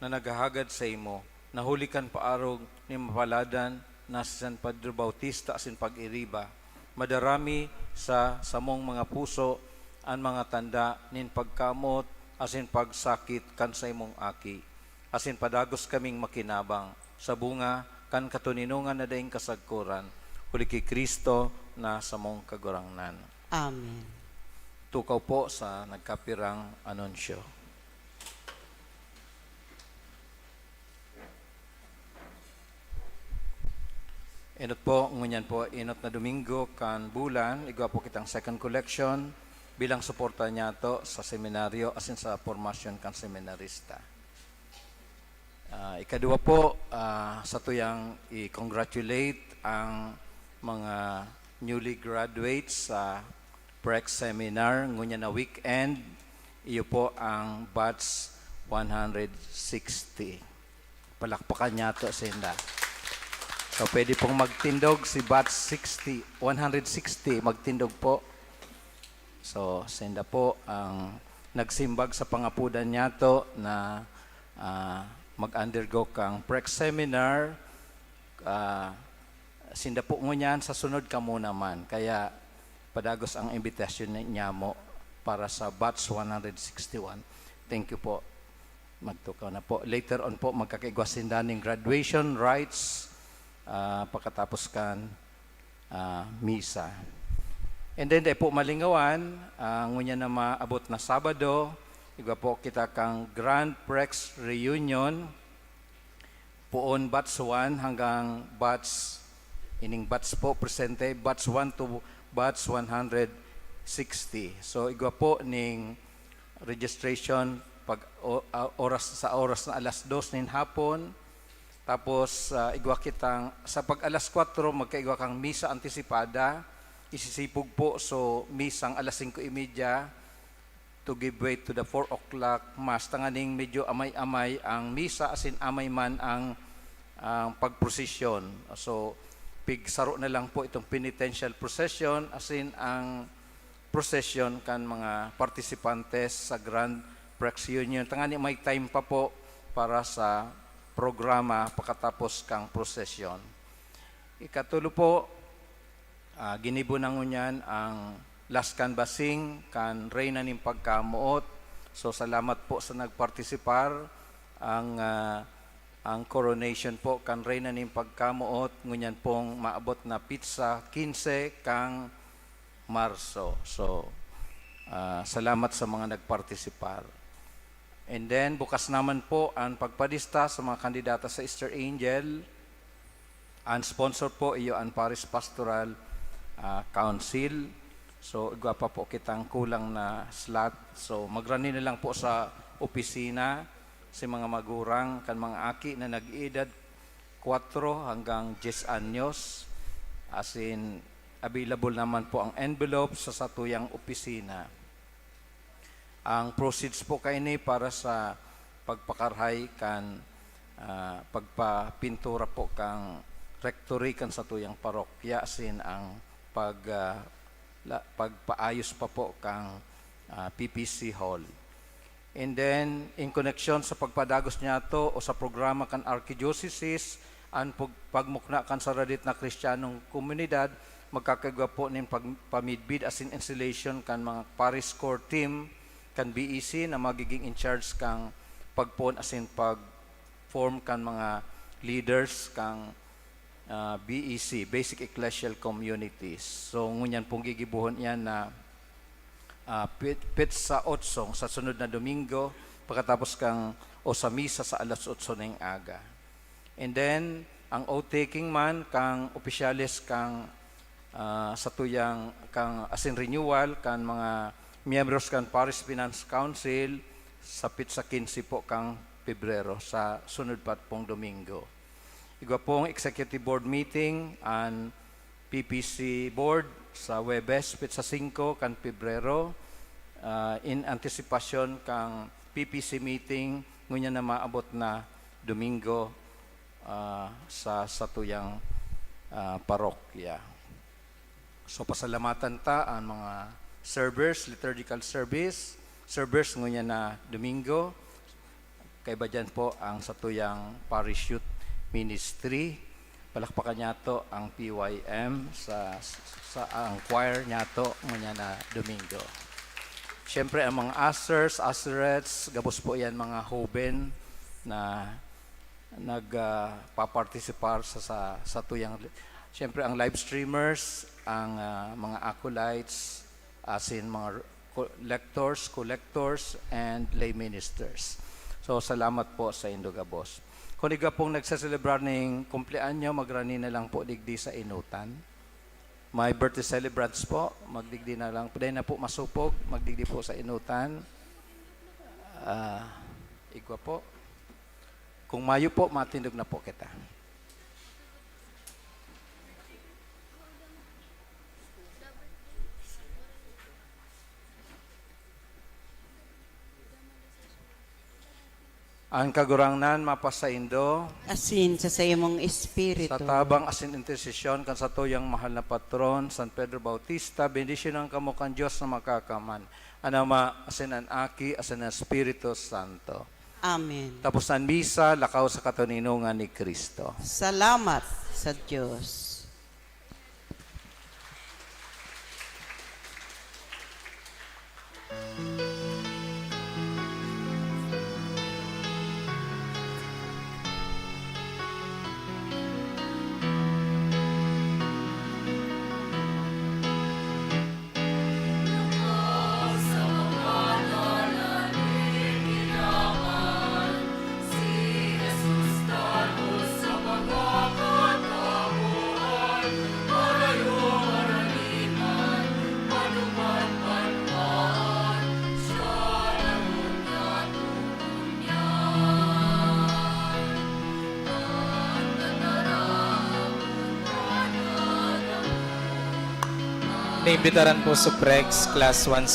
na naghahagad saimo, na huli kan paarog nin mapaladan na si San Pedro Bautista asin pag-iriba, madara mi sa samong mga puso an mga tanda nin pagkamot asin pagsakit kan saimong Aki, asin padagos kaming makinabang sa bunga kan katoninongan na daing kasagkoran, huli ki Cristo na samong Kagurangnan. Amen. Tukaw po sa nagkapirang anunsyo. Enot po, ngunyan po, enot na Domingo kan bulan, igwa po kitang second collection bilang suporta niyato sa seminaryo asin sa pormasyon kan seminarista. Ah, ikaduwa po, ah, satuyang i-congratulate ang mga newly graduates sa Prex Seminar ngunyan na weekend. Iyo po ang batch one hundred sixty. Palakpakan niyato sinda. So, pwede pong magtindog si batch sixty, one hundred sixty, magtindog po. So, sinda po ang nagsimbag sa pangapodan niyato na, ah, mag-undergo kang Prex Seminar. Ah, sinda po ngunyan, sa sunod kamo naman. Kaya padagos ang imbitasyon ni-, niamo para sa batch one hundred sixty-one. Thank you po. Magtukaw na po. Later on po, magkakaigwa sinda ning graduation rites, ah, pakatapos kan, ah, misa. And then, dai po malingawan, ah, ngunyan na maabot na Sabado, igwa po kita kang Grand Prex Reunion, poon batch one hanggang batch, ining batch po presente, batch one to batch one hundred sixty. So, igwa po ning registration pag o-, a-, oras, sa oras na alas dos nin hapon. Tapos, ah, igwa kitang, sa pag alas kwatro, magkaigwa kang misa antisipada, isisipog po, so, misang alas singko y media to give way to the four o'clock mass, tanganing medyo amay-amay ang misa, asin amay man ang, ang pagprosesyon. So, pigsaro na lang po itong penitential procession, asin ang procession kan mga partisipantes sa Grand Praxeunion. Tangani may time pa po para sa programa pakatapos kang procession. Ikatulo po, ah, ginibo na ngunyan ang last canvassing kan Reyna nin Pagkamoot. So, salamat po sa nagpartisipar. Ang, ah, ang coronation po kan Reyna nin Pagkamoot, ngunyan pong maabot na pitsa kinse kang Marso. So, ah, salamat sa mga nagpartisipar. And then, bukas naman po ang pagpadista sa mga kandidata sa Easter Angel. Ang sponsor po, iyo ang Parish Pastoral, ah, Council. So, igwa pa po kitang kulang na slot. So, magrani na lang po sa opisina si mga magurang kan mga aki na nag-iedad kwatro hanggang diyes anyos. Asin, available naman po ang envelope sa satuyang opisina. Ang proceeds po kaini para sa pagpakarhay kan, ah, pagpapintura po kan rectory kan satuyang parokya, asin ang pag, ah, la-, pagpaayos pa po kan, ah, P P C Hall. And then, in koneksyon sa pagpadagos niyato o sa programa kan Archdiocese, an pag-, pagmukna kan saradit na Kristiyanong komunidad, magkakaigwa po nin pag-, pamidbid asin installation kan mga parish core team kan B E C na magiging in charge kan pagpoon asin pag-form kan mga leaders kan, ah, B E C, Basic Ecclesial Communities. So, ngunyan pong gigibohon iyan na, ah, pit-, pitsa otsong sa sunod na Domingo, pagkatapos kan, o sa misa sa alas otso ning aga. And then, ang oath-taking man kan opisyales kan, ah, satuyang, kan asin renewal kan mga miyembros kan Parish Finance Council sa pitsa kinse po kan Pebrero, sa sunod pa pong Domingo. Igwa pong executive board meeting an P P C board sa Huwebes, pitsa singko kan Pebrero, ah, in antisipasyon kan P P C meeting ngunyan na maabot na Domingo, ah, sa satuyang, ah, parokya. So, pasalamatan ta ang mga servers, liturgical service, servers ngunyan na Domingo. Kaiba diyan po ang satuyang Parish Youth Ministry. Palakpakan niyato ang P Y M sa, sa ang choir niyato ngunyan na Domingo. Siyempre, ang mga ushers, usherettes, gabos po yan mga hoben na nag, ah, papartisipar sa, sa, satuyang, siyempre, ang live streamers, ang, ah, mga acolytes, asin mga co-, lectors, collectors, and lay ministers. So, salamat po saindo gabos. Kun igwa pong nagseselebrar ning kumpleanyo, magrani na lang po digdi sa inutan. May birthday celebrants po, magdigdi na lang. Pwede na po masupog, magdigdi po sa inutan. Ah, igwa po. Kung mayo po, matindog na po kita. Ang Kagurangnan mapasaindo. Asin sa saimong espiritu. Sa tabang asin intersesyon kan satuyang mahal na patron, San Pedro Bautista, bendisyonan kamo kan Dios na Makakamhan, an Ama, asin an Aki, asin an Espiritu Santo. Amen. Tapos na an misa, lakaw sa katoninongan ni Cristo. Salamat sa Dios. Naimbitaran po sa Pregs Class one